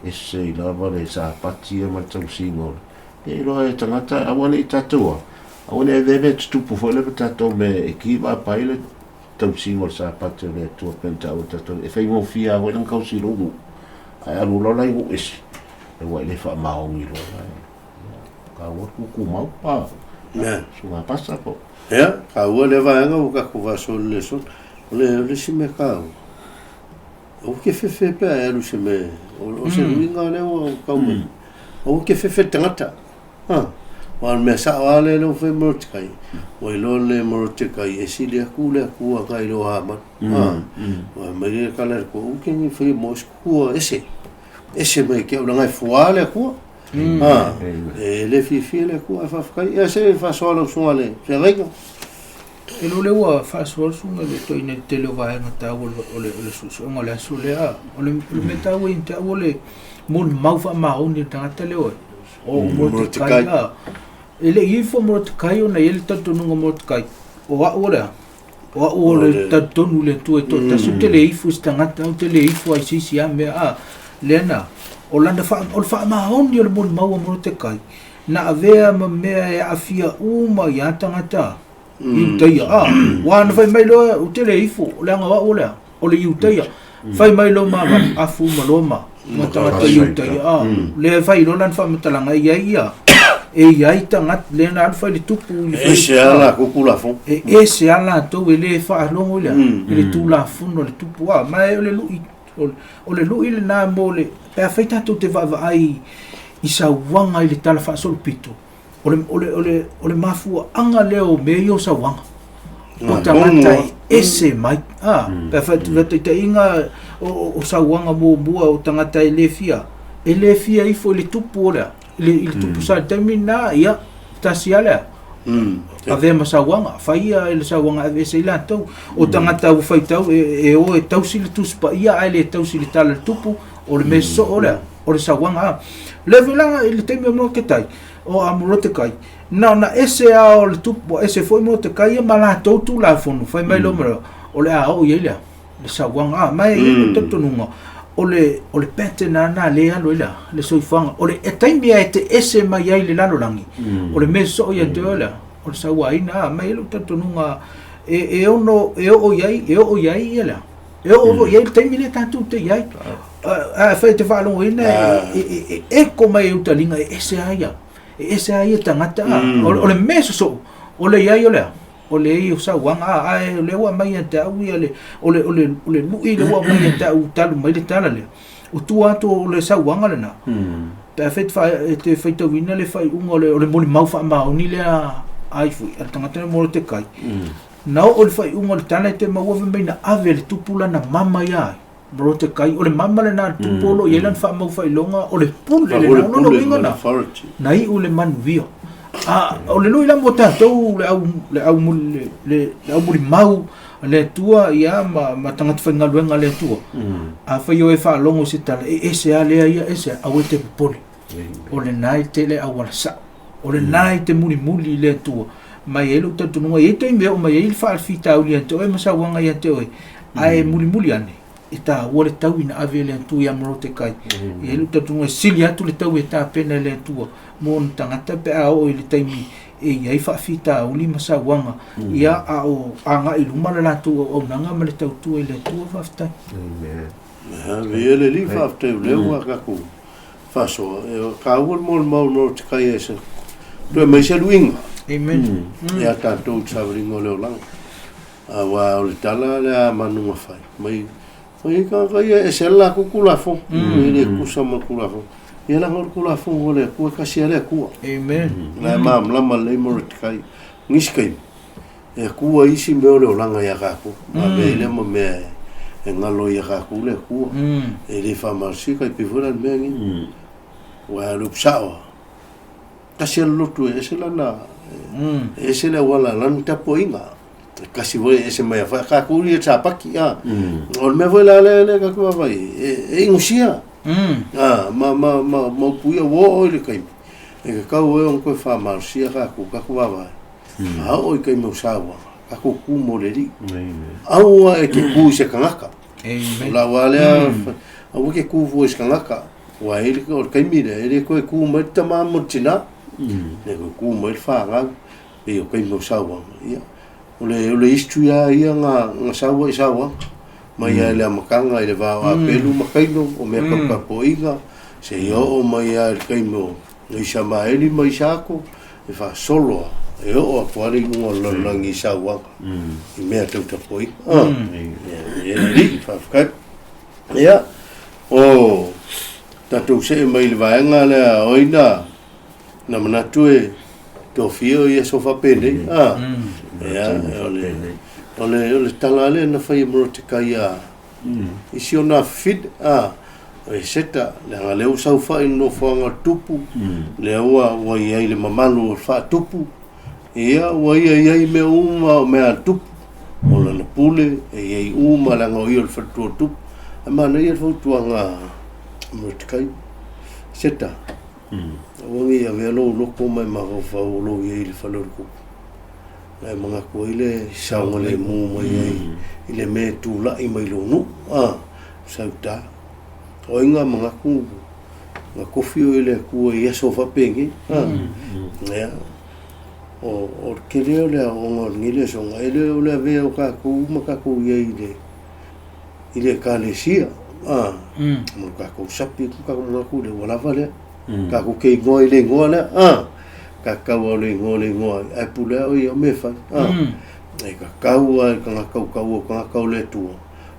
S3: Ese i lava le Sapati ia ma le tausiga o le... Ia iloa e tagata, aua ne i tatou a, aua ne i aveave tutupu foi lea ma tatou mea e ki vaapa ai le tausiga o le Sapati o le Atua pei ona taua e tatou, e faigofie lava foi lana tausi i lou nuu, ae alu loa la i nuu ese, aua e le faamaoni loa la e. Taua le tutumau, a, suga pasa po.
S1: Ia, taua lea vaega ua tatou faasoa i le lesona. O le, o le isi mea taua, aua te fefe pe a e alu i se mea, o se uiga lea ua tau mai. Aua te fefe le tagata. Ha, aua o le mea sao lava lea ua fai Morotekai, ua iloa le Morotekai e sili atu le Atua nai lo Hamana. Ha, ua mai le tala i le Atua, aua te fai mo se Atua ese. Ese mai ke au leaga e fua le Atua. Ha, e le fiafia le Atua ae faafetai. Ia se faasoa lau susuga le feagaiga.
S2: E lo lea ua faasoa le susuga i le toeaina i le tele o vaega taua o le suesuega o le aso lea. O le mea taua ia te au o le molimau faamaoni o le tagata lea oe. O Morotekai. E le i ifo Morotekai ona e i ai le talitonuga o Morotekai, o au o le a? O au o le talitonu i le Atua e toatasi, ou te le ifo i se tagata, ou te le ifo ai i se isi lava mea, a, lea na, o lana wha, o le faamaoni o le molimau a Morotekai, na avea ma mea e aafia uma i a tagata Iutaia, a, ua na fai mai loa, ou te le ifo, leaga o au o le a, o le Iutaia. Fai mai loa ma afu uma loa ma, ma tagata Iutaia, a, lea e fai loa lana faamatalaga, e i ai ia, e i ai tagata, lea na alu fai le tupu i le
S1: E ese lava latou Tulafono.
S2: E ese lava latou, e le faalogo i le a, i le Tulafono a le tupu, a, ma o le lui, o le lui lena mo le, pe afai tatou te vaavaai i sauaga i le Tala Faasolopito, O le, o le, o le, o le mafuaaga lea o mea ia o sauaga. O tagata e ese mai. A, pe a faataitaiga o, o sauaga muamua o tagata e le fia, e le fia ifo i le tupu o le a, i le, i le tupu sa i le taimi lena, ia, tasi lava lea. Avea ma sauaga, fai ia le sauaga e aveese ai latou. O tagata ua faitau e, e o e tausi le Tusi Paia ae le tausi le Tala o le Tupu, o le mea sosoo lea, o le sauaga. A, le velaga i le taimi o Moroketai, o a Morotekai, na ona ese lava o le tupu, ua ese foi Morotekai ia ma latou Tulafono, fai mai loa ma o le a oo i ai le a, le sauaga. A, ma e i ai le talitonuga, o le, o le pattern lava lena lea e alu ai le a, le soifuaga. O le taimi lava e te ese mai ai i le lalolagi, o le mea sosoo ia te oe le a, o le sauaina. A, ma e i ai lou talitonuga, e, e ono, e oo i ai, e oo i ai ia le a, E oo foi i ai le taimi lea tatou te i ai. A fai e te faalogoina e eko mai e utaliga e ese a ia. E ese a ia tagata. O le mea sosoo, o le i ai o le a? O le i o sauaga a ae o lea ua aumai ia te au ia le o le o le o le lui lea ua aumai ia te au talu mai le tala lea. O tua atu o le sauaga lena. Pe afai e te faitauina le faaiuga o le molimau faamaoni lea a ifo a le tagata lea Morotekai. Na oo i le faaiuga o le tala e te maua fai mai na ave e le tupu lana mama ia ai. Morotekai, o le mama lena a le tupu o lo o i ai lana faamaufaailoga, o le pule lena, o lona uiga na, na iu le manuia. A, o le lui la mo tatou le au, le au, le, le, le au mulimau a le Atua, ia, ma, ma tagata faigaluega a le Atua. Afai o e faalogo i se tala, e ese lava lea ia, ese, aua e te popole. O lena e tele auala sao. O lena e te mulimuli i le Atua. Mai ai lou talitonuga, e i ai taimi e oo mai ai le faalafitauli ia te oe ma sauaga ia te oe, ae mulimuli ane, e taua le taui na ave e le Atua ia Morotekai. E i ai lou talitonuga e sili atu le taui e tapena e le Atua mo ona tagata pe a oo i le taimi e i ai faafitauli ma sauaga, ia, a o agai i luma le latou auaunaga ma le tautua i le Atua. Faafetai.
S3: Amen.
S1: Viia le Alii, faafetai o lea ua tatou faasoa, e taua le molimau no te kai e se toe mai se luiga.
S2: Amen.
S1: Ia tatou i le savaliga o le olaga. Aua o le tala lea a Manu na fai mai, o i tagata ia e ese le latou Tulafono, e le tusa ma le Tulafono. Ia leaga o le Tulafono a le Atua e tasi lava le Atua.
S2: Amen.
S1: O la e malamalama lelei Molokai. Nisi taimi, e Atua isi mea o le olaga ia tatou, ma avea ai lea ma mea e galo ia tatou le Atua. E le faamalosia tai pei foi la le mea lenei. Aua o le upu sao lava, tasi lava le lotu e ese lana, e ese le auala lana tapuaiga. E kasi foi e ese mai a tatou ia sapaki a. O le mea foi la lea lea tatou vaavaai e igusia. A ma upu ia ua oo i le taimi e tatau ai ona toe faamalosia tatou tatou vaavaai. A oo i taimi o sauaga, tatou tu mo le Alii. Aua e te tu i se tagata. O lau lava lea, aua e te tu fua i se tagata. Aua e o le taimi lea, e le toe tu mai le tama ma le tina, e le toe tu mai le fanau. Pei o taimi o sauaga, ia, o le, o le history lava ia na, na sau ai sauaga, mai lava i le amataga i le va o Apelu ma Kaino, o mea tau tapuaiga, seia oo mai lava i le taimi o Isamaeli ma Isaako, e faasolo lava, e oo atu lava le iuga o le lalolagi i sauaga, i mea tau tapuaiga. Ia, e alii, faafetai. Ia, o tatou see mai i le vaega lea o ai na, Na manatu e tofia o ia aso faapenei. A, ia, o le, o le, o le tala lea na fai e Morotekai ia i si ona afafine, a, o Eseta, leaga lea ua saofai i le nofoaga o le tupu, lea ua, ua i ai le mamalu o le faatupu, ia, ua ia i ai mea uma o mea a le tupu, o lana pule, e i ai uma, leaga o ia o le faletua o le tupu. Ae manaia le fautuaga a Morotekai, Eseta, Aua ne i avea lou loto ma e mafaufau o lou i ai i le fale o le tupu, na e manatu ai le saogalemu mai ai i le mea e tulai mai lou nuu, a, sauta. O ai na manatu na tofi oe e le Atua i aso faapenei, a? Ia, o, o le tele o le aoaoga o lenei lesona, e le o le avea o tatou uma tatou i ai i le, i le Ekalesia, a, ma lo tatou sapi atu tatou manatu lea ua lava lea. Tatou te igoa i le igoa lea, a, tatau lava o le igoa le igoa ai, ae pule lava oe ia o mea e fai, a. E tatau lava i le tagata tautaua o tagata o le Atua,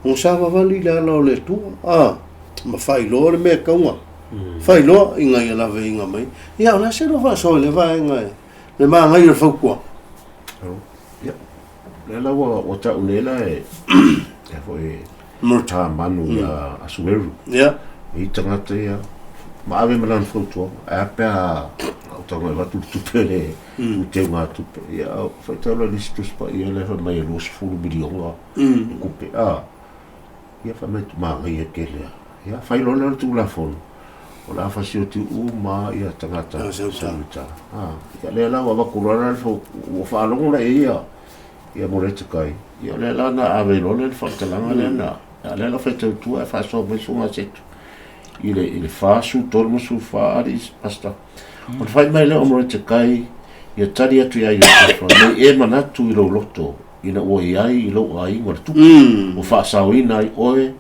S1: ona savavali i le ala o le Atua, a, ma faailoa le mea e tatau ona faailoa ina ia laveaiina mai. Ia, o le a se lua faasoa i lea vaega e le manaia o le fautuaga?
S3: Ia, lea la ua tau nei la e foi Hamanu ia Asueru.
S1: Ia.
S3: I tagata ia ma ave ma lana fautuaga. Ae a pe a ou tago e avatu le tupe le uteuga tupe. Ia, faitau la nisi Tusi Paia lea fai mai e 20 miliona le tupe. A, ia fai mai manaia tele lava. Ia, fai loa lea o le Tulafono, o le a fasioti uma lava tagata sauta. A, ia lea la ua avatu loa la le ua faalogo la i ai ia ia Moretekai. Ia lea la na ave loa le faamatalaga lea na, a lea la faitau tua e faasoa mai susuga Setu i le i le 43 alii pastor. Ona fai mai lea o Moretekai ia tali atu ia Iosefa, nei e manatu i lou loto ina ua i ai i lou aiga le tupe, ua faasaoina ai oe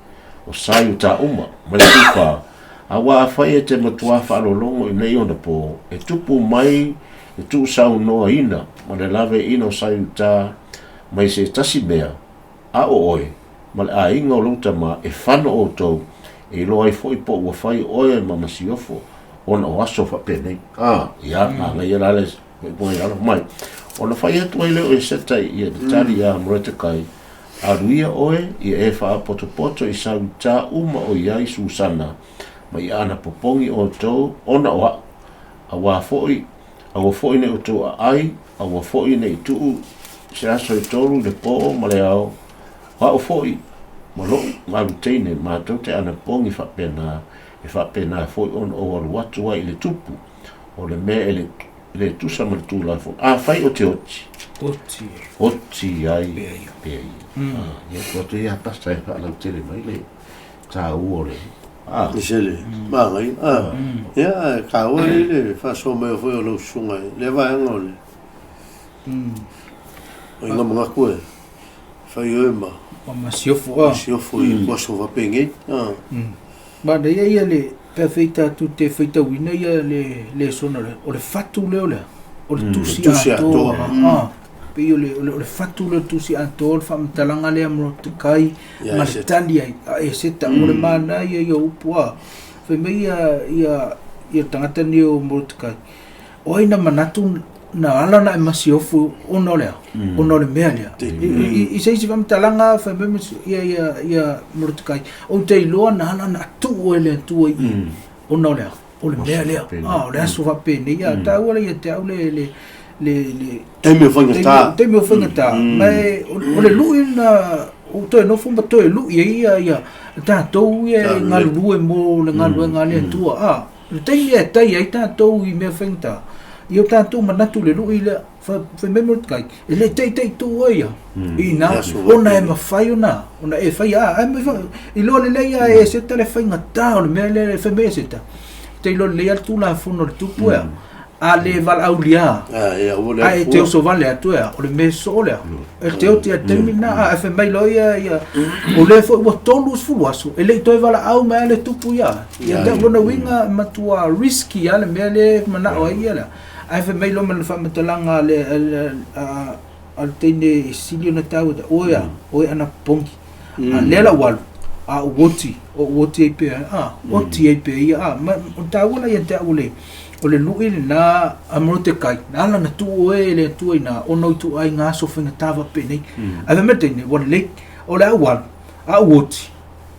S3: o sa i uta uma, ma le tufa, aua afai e te matuā faalologo i nei ona pō, e tupu mai le tuusaunoaina ma le laveaiina o sa i uta mai se tasi mea, a o oe ma le aiga o lou tama e fano outou, e iloa ai foi po ua fai oe ma masiofo ona o aso faapenei. A, ia, manaia la le mai. Ona fai atu ai lea o Eseta i le tali ia Moretekai, Alu ia oe, ia e faapotopoto i sauta uma o i ai Susana, ma i ana popogi outou ona o a'u, aua foi, aua foi ne i outou aai, aua foi ne i tuu se aso e tolu i le pō ma le ao, o a'u foi ma lo'u galu teine matou te anapogi faapena, e faapena foi ona ou alu atu ai i le tupu, o le mea e le le tusa ma le Tulafono. Afai o te oti,
S2: Oti.
S3: oti ai pea ia. Pea ia. Ia tuu atu ia Pastor e faalautele mai le taua o le
S1: I se le manaia. Ia, ae taua ai le faasoa mai foi o lau susuga i lea vaega o le o i ngā manatu e fai oe ma
S2: Ma masiofo a.
S1: Masiofo i aso faapenei.
S2: Manaia ia le pe afai tatou te faitauina ia le lesona lea, o le fatu lea o le a? o le tusi atoa. Pei o le o le fatu lea o le tusi atoa o le faamatalaga lea a Morotekai ma le tali ai a Eseta. O le manaia ia o upu a fai mai ia ia ia le tagata lenei o Morotekai, o ai na manatu na ala ona e masiofo ona o le a? Ona o le mea lea. I se isi faamatalaga fai mai ia ia ia Morotekai, ou te iloa na ala ona tuu e le Atua i i ona o le a? O le mea lea, o le aso faapenei, a taua lea ia te au le le le le
S1: taimi o faigata,
S2: taimi o faigata, ma o le lui na o toe nofo ma toe lui ai ia ia tatou ia e galulue mo le galuega a le Atua, a le taimi e tai ai tatou i mea faigata, ia o tatou manatu i le lui lea, fai mai Mordecai, e le teitei tu ai ia i ina, ona e mafai ona ona e faia, a iloa lelei lava e Eseta le faigata o le mea lea e fai mai Eseta, te iloa lelei lava le Tulafono a le tupu ea, a le valaaulia, ae e te oso vale atu ea, o le mea soo lea, e te oti i le taimi lena, ae fai mai loa ia, ia, o lea foi ua 30 aso, e le i toe valaau mai lava le tupu ia, ia te au lona uiga e matua risky lava le mea lea e manao ai ia lea. Ae fai mai loa ma le faamatalaga a le, a le, a, a le teine e sili ona taua ia oe a, oe ana pongi. A lea la ua alu, a ou oti, ou oti ai pea, a, oti ai pea ia, a, ma, o le taua la ia te au o le, o le lui lena a Morotekai, na ala ona tuu oe e le Atua i ina, ona o ituaiga aso faigata faapenei. Ae fai mai le teine, ua lelei, o le a ou alu, a ou oti,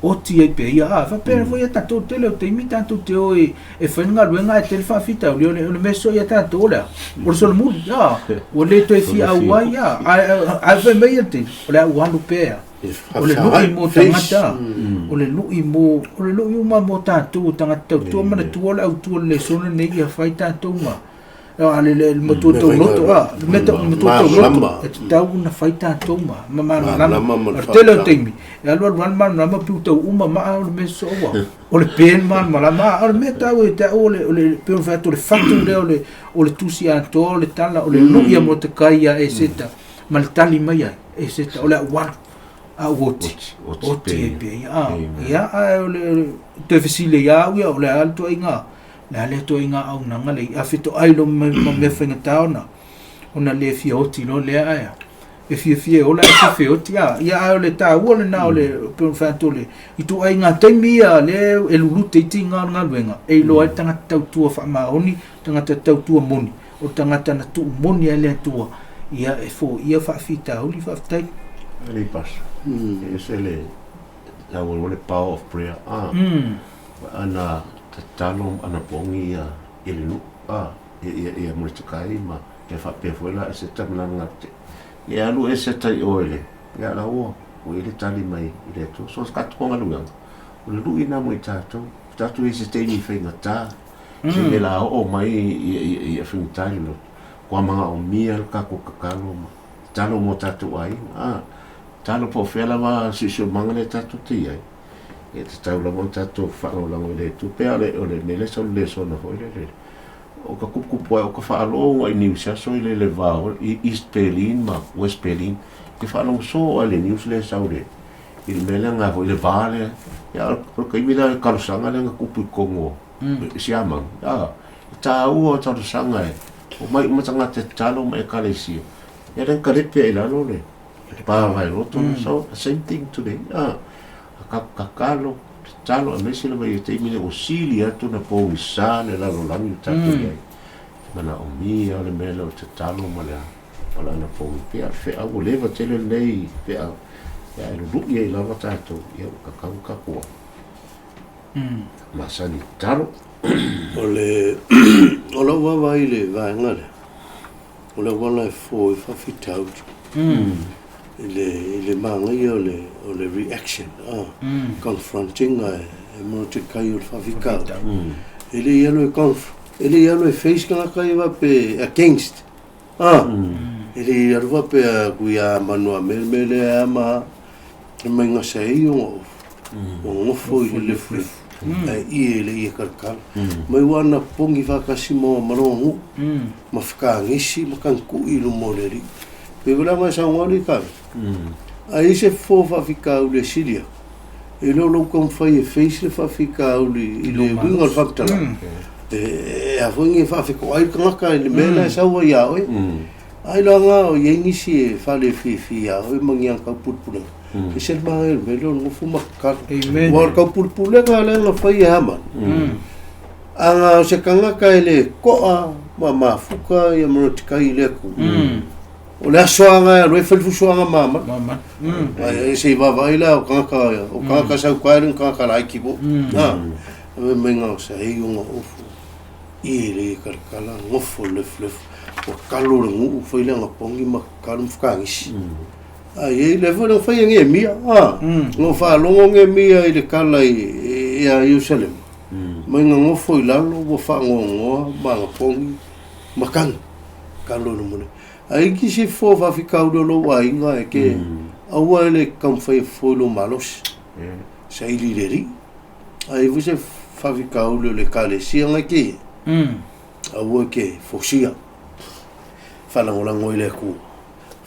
S2: oti ai pea ia. A faapea foi ia tatou tele o taimi tatou te o e, e fai le galuega ae tele faafitauli, o le, o le mea soo ia tatou o le a? O le solomuli, a, ua le toe fia auai, a, ae, ae fai mai ia le taimi, o le a ou alu pea. O le lui mo tagata, o le lui mo, o le lui uma mo tatou o tagata tautua, manatua le autu o le lesona lenei ia fai tatou ma, a le le matua tauloto a le mea tau matua tauloto e tatau ona fai tatou ma ma malamalama o le tele o taimi e alu alu lava le malamalama piu tau uma maa o le mea soo ua o le pe le malamalama a o le mea tau e te au o le o le pei ona fai atu o le fatu lea o le o le tusi atoa o le tala o le lui a Morotekai ia Eseta ma le tali mai ai Eseta o le au alu a ou oti oti ai pea ia a ia ae o le toe fesili ia au ia o le a le ituaiga Le a lea ituaiga auaunaga lea i afe toai loa ma mea faigata ona ona le fia oti loa lea ae a e fiafia e ola ae fefe oti a ia ae o le taua lena o le pei ona fai atu o le ituaiga taimi ia lea e lulute ai tiga o le galuega e iloa ai le tagata tautua faamaoni tagata tautua moni o le tagata na tuu moni ai le Atua ia e foia faafitauli faafetai.
S3: Alii Pastor, e ese le taua o le power of prayer a ana tatalo ma ana pongi ia i le nuu a ia ia Molotokai ma ia faapea foi la Eseta ma lana te ia alu Eseta i o i le ia la ua ua i le tali mai i le Atua so ka tuku galuega o le lui na mo i tatou tatou i se taimi faigata se mea la oo mai ia ia ia faigata i le loto kua manaomia le tatou tatalo ma tatalo mo tatou aiga a tatalo po o fea lava siosiomaga lea tatou te i ai E tatau lava ona tatou faalagolago i le tupe, a o le mea lea sa o le lesona foi lele. O ka kupukupu ai o ka faalogo i news aso i le le va o East Berlin ma West Berlin. Te faalogo so ai le news le sau le i le mea lea nga foi le va lea. Ia o le taimi lea talosaga lea na tupu i totonu o Siamani. A, e taua o talosaga e omai uma tagata e tatalo ma ekalesia. Ia lea na kalepe ai i lalo le pa vai loto. So, same thing today. A, Kakalo, tatalo aemaise lava i le taimi lea ua sili atu ona pogisa le lalolagi o tatou i ai. Manaomia le mea lea o le tatalo ma le ma lana pogi pea. O le feau ua leva tele lenei feau, ae lului ai lava tatou, ia ua tatau ona tatou masani tatalo.
S1: O le o lau vaavaai i le vaega lea, o le auala e fofo ai faafitauli i le i le manaia o le o le reaction a confronting a e Molotekai o le faafitauli. E le i alu e conf e le i alu e face tagata ia faapea against a e le i alu faapea atu ia Manu a me le mea lea ma e mai gasa ai ona ua nofo i le lefulefu ae ie e le ie kalakala. Mai ua ana pongi faatasi ma ma lona nuu ma fekagisi ma tagitu'i i luma o le alii. Pei foi la ona e saunoa alii Kave, a i ai se fofo faafitauli e sili atu, e le o lou taumafai e face le faafitauli i le uiga o le faamatalaga. E a foi nge faafetoai le tagata i le mea la e sau ai iā oe. Ai loa o i ai nisi e faalefiafia iā oe ma ni ana taupulepulega, e ese le manaia o le mea lea o le nofo ma tatalo.
S2: Amen.
S1: Aua o le taupulepulega lea na fai e Hamani, ana o se tagata e le to'a ma mafuta ia Morotekai i le Atua, o le aso lava lena e alu ai fai le fusuaga ma Hamani.
S2: Ma Hamani.
S1: Ae se i vaavaai la o tagata, o tagata sauta e le o ni tagata laiti foi. Fai mai na o se ai ona ofu i le kalakala nofo le lefulefu ua talo le nuu fai le anapogi ma tatalo ma fetagisi. Ae i ai le foi na fai e Neemia a na ou faalogo Neemia i le tala i ia Ierusalema mai na nofo i lalo ua faanoanoa ma anapogi ma tagi talo i luma o le Ae iti se fofo faafitauli o lou aiga e ke aua e le taumafai e fofo i lou malosi saili i le Alii. Ae i ai foi se faafitauli o le Ekalesia na te i ai, aua e te fosia, faalagolago ai le Atua.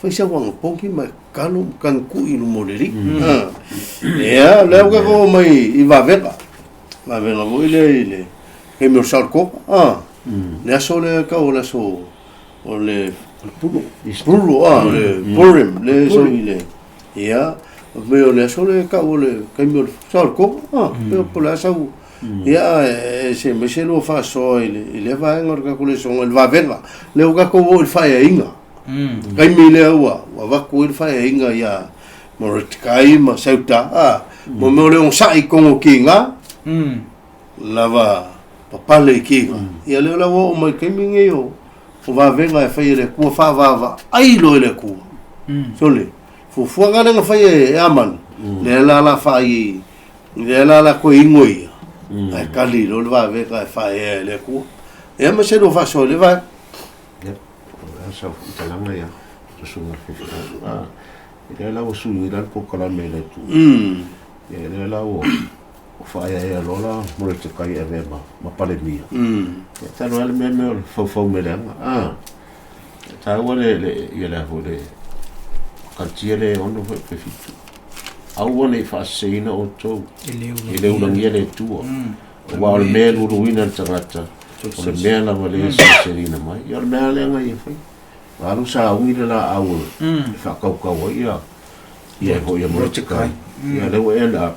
S1: Fai sau anapogi ma e tatalo ma tagitui i luma o le Alii. Ia, o lea ua tatou oo mai i vavega, vavega foi lea i le taimi o le saolotoga, le aso lea e tau o le aso o le Pulo, o le Purim, le aso i le Ia, mea o le aso lea e tau o le taimi o le saolotoga, a, pe po o le a sau, ia, ae se aemaise lua faasoa i le, i lea vaega o le tatou lesona i le vavega. Lea ua tatou oo i le faeaiga. Taimi lea ua, ua avatu ai le faeaiga ia Morotekai ma Seuta, a, mo mea o le onosai i totonu o kiga, lava papale i kiga. Ia lea la ua oo mai i le taimi lenei o, o vavega e fai e le Atua, faavaavaai loa e le Atua. Sole, fuafuaga lea na fai e Amani, lea la la fai, lea la la toe ingo ia, ae tali loa le vavega e faaea e le Atua. Ia ma se lua faasoa i le vaega.
S3: Ia, o le a sau faamatalaga ia, susuga i le faifeau. Ah, lea la ua sui la le polokalame e le Atua. Ia, lea la ua Ua faaeaea loa la Moletekai e avea ma, ma Palemia. Ia talu ai le mea mea o le faufau mea leaga. Ah, e taua le, le, ia le a foi le Kalatia le 6 foi pe 7. Aua ne i faaseseina outou i le ulagia le Atua. Aua o le mea e luluina le tagata, o le mea lava lea e seleselina mai. Ia o le mea lea na ia fai. Alu sauni le laau e faatautau ai ia ia foi ia Moletekai. Ia lea ua end up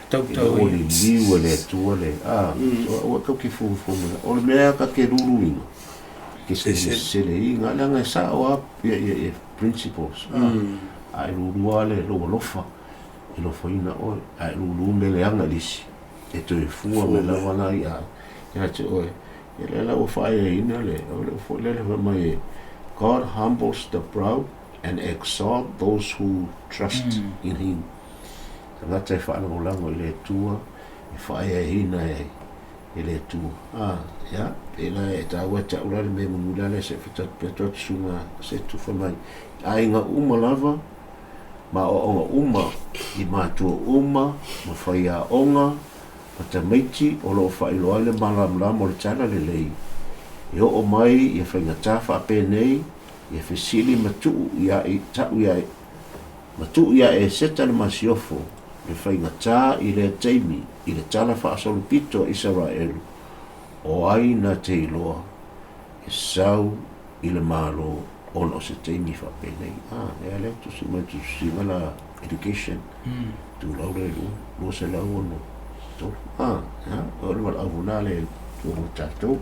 S2: Tautau
S3: ua liliu e le Atua le a ua tau ke fufu mai. O le mea ka ke luluina ke seleina leaga e sao a ia ia ia principles. A e lulua le lou alofa e alofaina oe, a e lulu mea leaga i le isi e toe fua mai lava la ia ia te oe. Ia lea la ua faaeaina le o le foi lele fai mai God humbles the proud and exalt those who trust in him. Tagata e faalagolago i le Atua, e faaeaina e e le Atua. Ah, ia, pēlā e tāua e ta'u la le mea mulimuli la lea se i whakatatu atu susuga se tufa mai. Aiga uma lava, ma aoaoga uma, i mātua uma, ma faiaoga, ma tamaiti o lo o faailoa ai le malamalama o le talalelei, e oo mai ia faigata faapenei, ia fesili ma tuu ia ta'u ia ma tuu ia Eseta le masiofo le faigata i lea taimi i le tala faasolopito a Isaraelu, o ai na te iloa e sau i le Malo ona o se taimi faapenei. A, lea lea tusi mai tusiga la education. Tulau le 263. A, ia, o le valaau foi le tua mo tatou.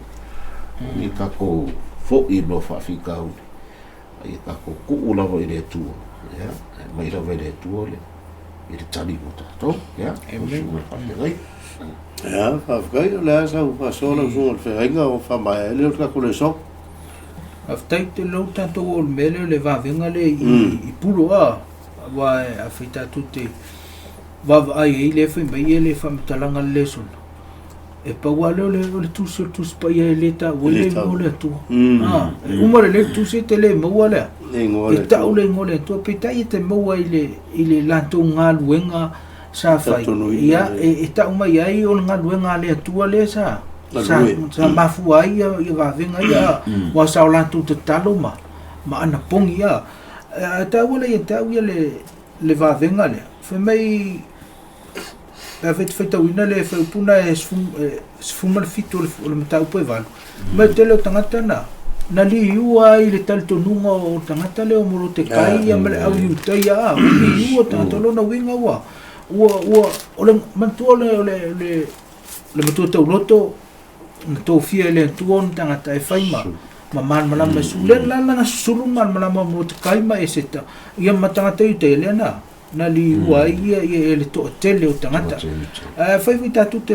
S3: Ni tatou foi mo faafitauli. A ia tatou tuu lava i le Atua. Ia, mai lava i le Atua le i le tali mo tatou. Ia,
S2: Amen.
S3: Faafetai.
S1: Ia, faafetai, o le a sau faasoa lau susuga i le feagaiga ua faamaea ai lea o le tatou lesona.
S2: Faafetai tele lau tatou oo i le mea lea o le vavega lea i Pulo a, aua afai tatou te vaavaai ai lea fai mai le faamatalaga le lesona, e pau lava lea o le, o le tusi o le Tusi Paia e le taua ai le igoa o le Atua. E uma lelei le tusi e te le maua lea. E tau le igoa o le Atua, peitai e te maua i le, i le latou galuega sa fai, ia, e tau mai ai o le galuega a le Atua lea sa, sa, sa mafua ai ia, ia vavega ia, aua sa o latou tatalo ma, ma anapogi ia. Ae taua lea ia te au ia le, le vavega lea, fai mai, Pe afai te faitauina le fuaiupu na e 17 o le mataupu e 8, ma e tele o tagata na na liua ai le talitonuga o tagata lea o Molotekai ia ma le au Iutaia, a, ua liua tagata. O lona uiga ua ua ua o le manatua o le o le le le matua tauloto na tofia e le Atua ona tagata e fai ma ma malamalama e sulu. Lea la na susulu malamalama o Molotekai ma Eseta ia ma tagata Iutaia lea na na liua ai ia ia le toatele o tagata. Ae fai foi tatou te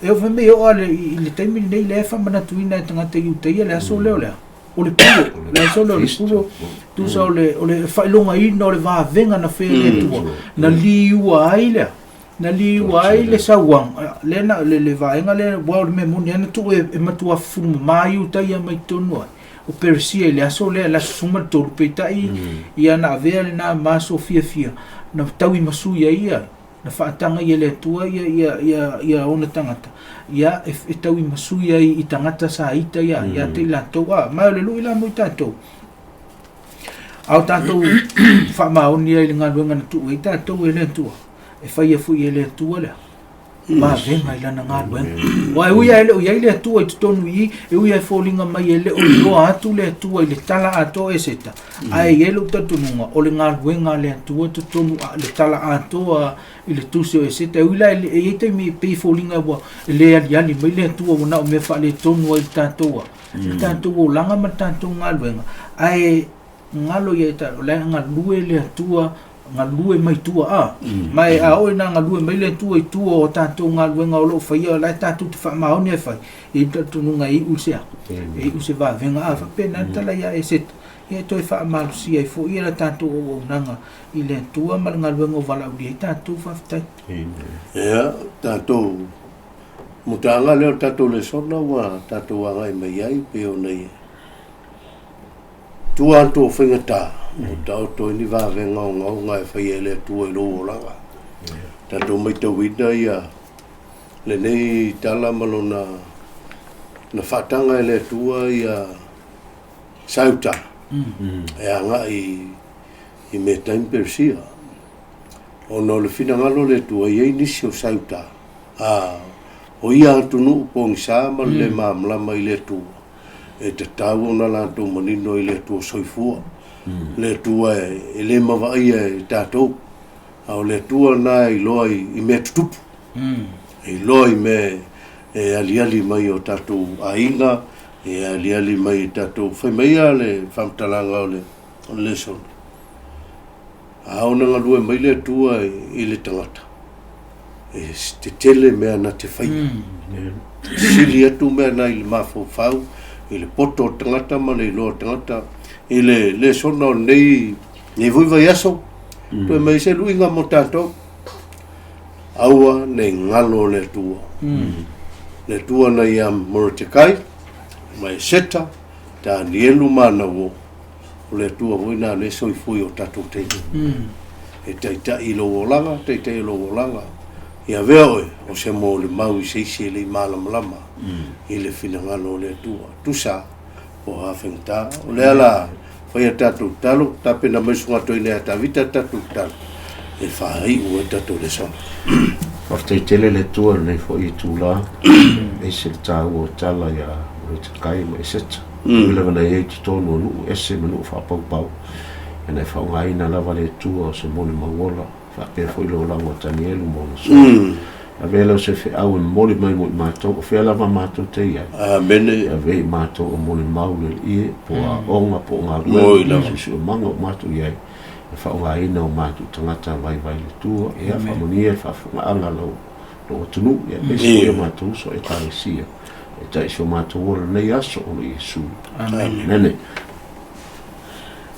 S2: e oo fai mai e oo lava i le taimi lenei lea e faamanatuina e tagata Iutaia le aso lea o le a? O le puro, le aso lea o le puro, tusa o le o le faailogaina o le vavega na faia e le Atua, na liua ai lea, na liua ai le sauaga, lea na le, le vaega lea, aua o le mea moni lava na tuu e, e matua fufulu mama Iutaia mai totonu ai o Peresia i le aso lea, le aso 13, peitai ia na avea lena ma aso fiafia, na tauimasui ai ia, na faataga ia le Atua ia ia ia ia ona tagata, ia e, e tauimasui ai i tagata sa ita ia ia te i latou. A, ma o le lui la mo i tatou. A o tatou faamaoni ai i le galuega na tuu ai tatou e le Atua, e faia foi e le Atua lea vavega i lana galuega. Aua e ui lava e le o i ai le Atua i totonu i i, e ui lava e foliga mai e le o iloa atu le Atua i le tala atoa o Eseta, ae i ai lou talitonuga o le galuega a le Atua totonu a le tala atoa i le tusi o Eseta. E ui la e i ai taimi e pei e foliga ua le aliali mai le Atua ua na o mea faaletonu ai le tatou le tatou olaga ma le tatou galuega, ae galo ia i tatou, o la e galue le Atua galue mai tua a ma e a oo ina galue mai le Atua i tua o tatou galuega o lo o faia, o la e tatou te faamaoni e fai, e i ai le talitonuga e iu i se a? E iu i se vavega a faapena le tala ia Eseta, ia e toe faamalosia ai foi la tatou auaunaga i le Atua ma le galuega o valaaulia ai tatou. Faafetai.
S1: Ia, tatou mutaga lea o le tatou lesona ua tatou agai mai ai pei ona ia Tua atu o faigata, o taoto ai ni vavega ogaoga e faia e le Atua i lou olaga. Tatou matauina ia lenei tala ma lona na faataga e le Atua ia Sauta e agai i Metai ma Peresia. Ona o le finagalo o le Atua, e i ai nisi o Sauta, a o ia atunuu pogisa ma le le malamalama i le Atua, e tatau ona latou manino i le Atua soifua, le Atua e le mavaia e tatou, a o le Atua lena e iloa i mea tutupu, e iloa i mea e aliali mai o tatou aiga, e aliali mai i tatou. Fai mai ia le faamatalaga o le lesona, a ona galue mai le Atua i le tagata, e tetele mea na te faia. Sili atu mea na i le mafaufau, i le poto o le tagata ma le iloa o le tagata i le lesona o lenei nei foi vaiaso. Toe mai se luiga mo tatou. Aua ne i galo le Atua. Le Atua na ia Morotekai, ma Eseta, Tanielu ma ana uo. O le Atua foi na le soifua i o tatou taimi. E taitai i lou olaga, taitai i lou olaga. Ia avea oe o se molimau i se isi e le i malamalama i le finagalo o le Atua. Tusa po o a faigata. O lea la fai a tatou tatalo, tapena mai susuga toeaina ia Tavita le tatou tatalo e faaiu ai le tatou lesona.
S3: Faafetai tele le Atua i lenei foi itula, e ese le taua o tala ia Moretekai ma Eseta. Ui lava na i ai i totonu o nuu ese ma nuu faapaupau, ia na e faaaogaina lava le Atua o se molimau ola, faapea foi le olaga o Tanielu ma ona soa. Avea lea o se feau e momoli mai mo i matou, o fea lava matou te i ai.
S1: Amene.
S3: E avea i matou o molimau le Alii, po o aoga, po o galuega, po o siosiomaga o matou i ai, e faaaogaina o matou tagata vaivai le Atua, ia faamanuia le faafofogaaga a lou lou atunuu, ia aemaise foi o matou uso Ekalesia, e tai si o matou ola i lenei aso, o Iesu.
S2: Amene.
S3: Amene.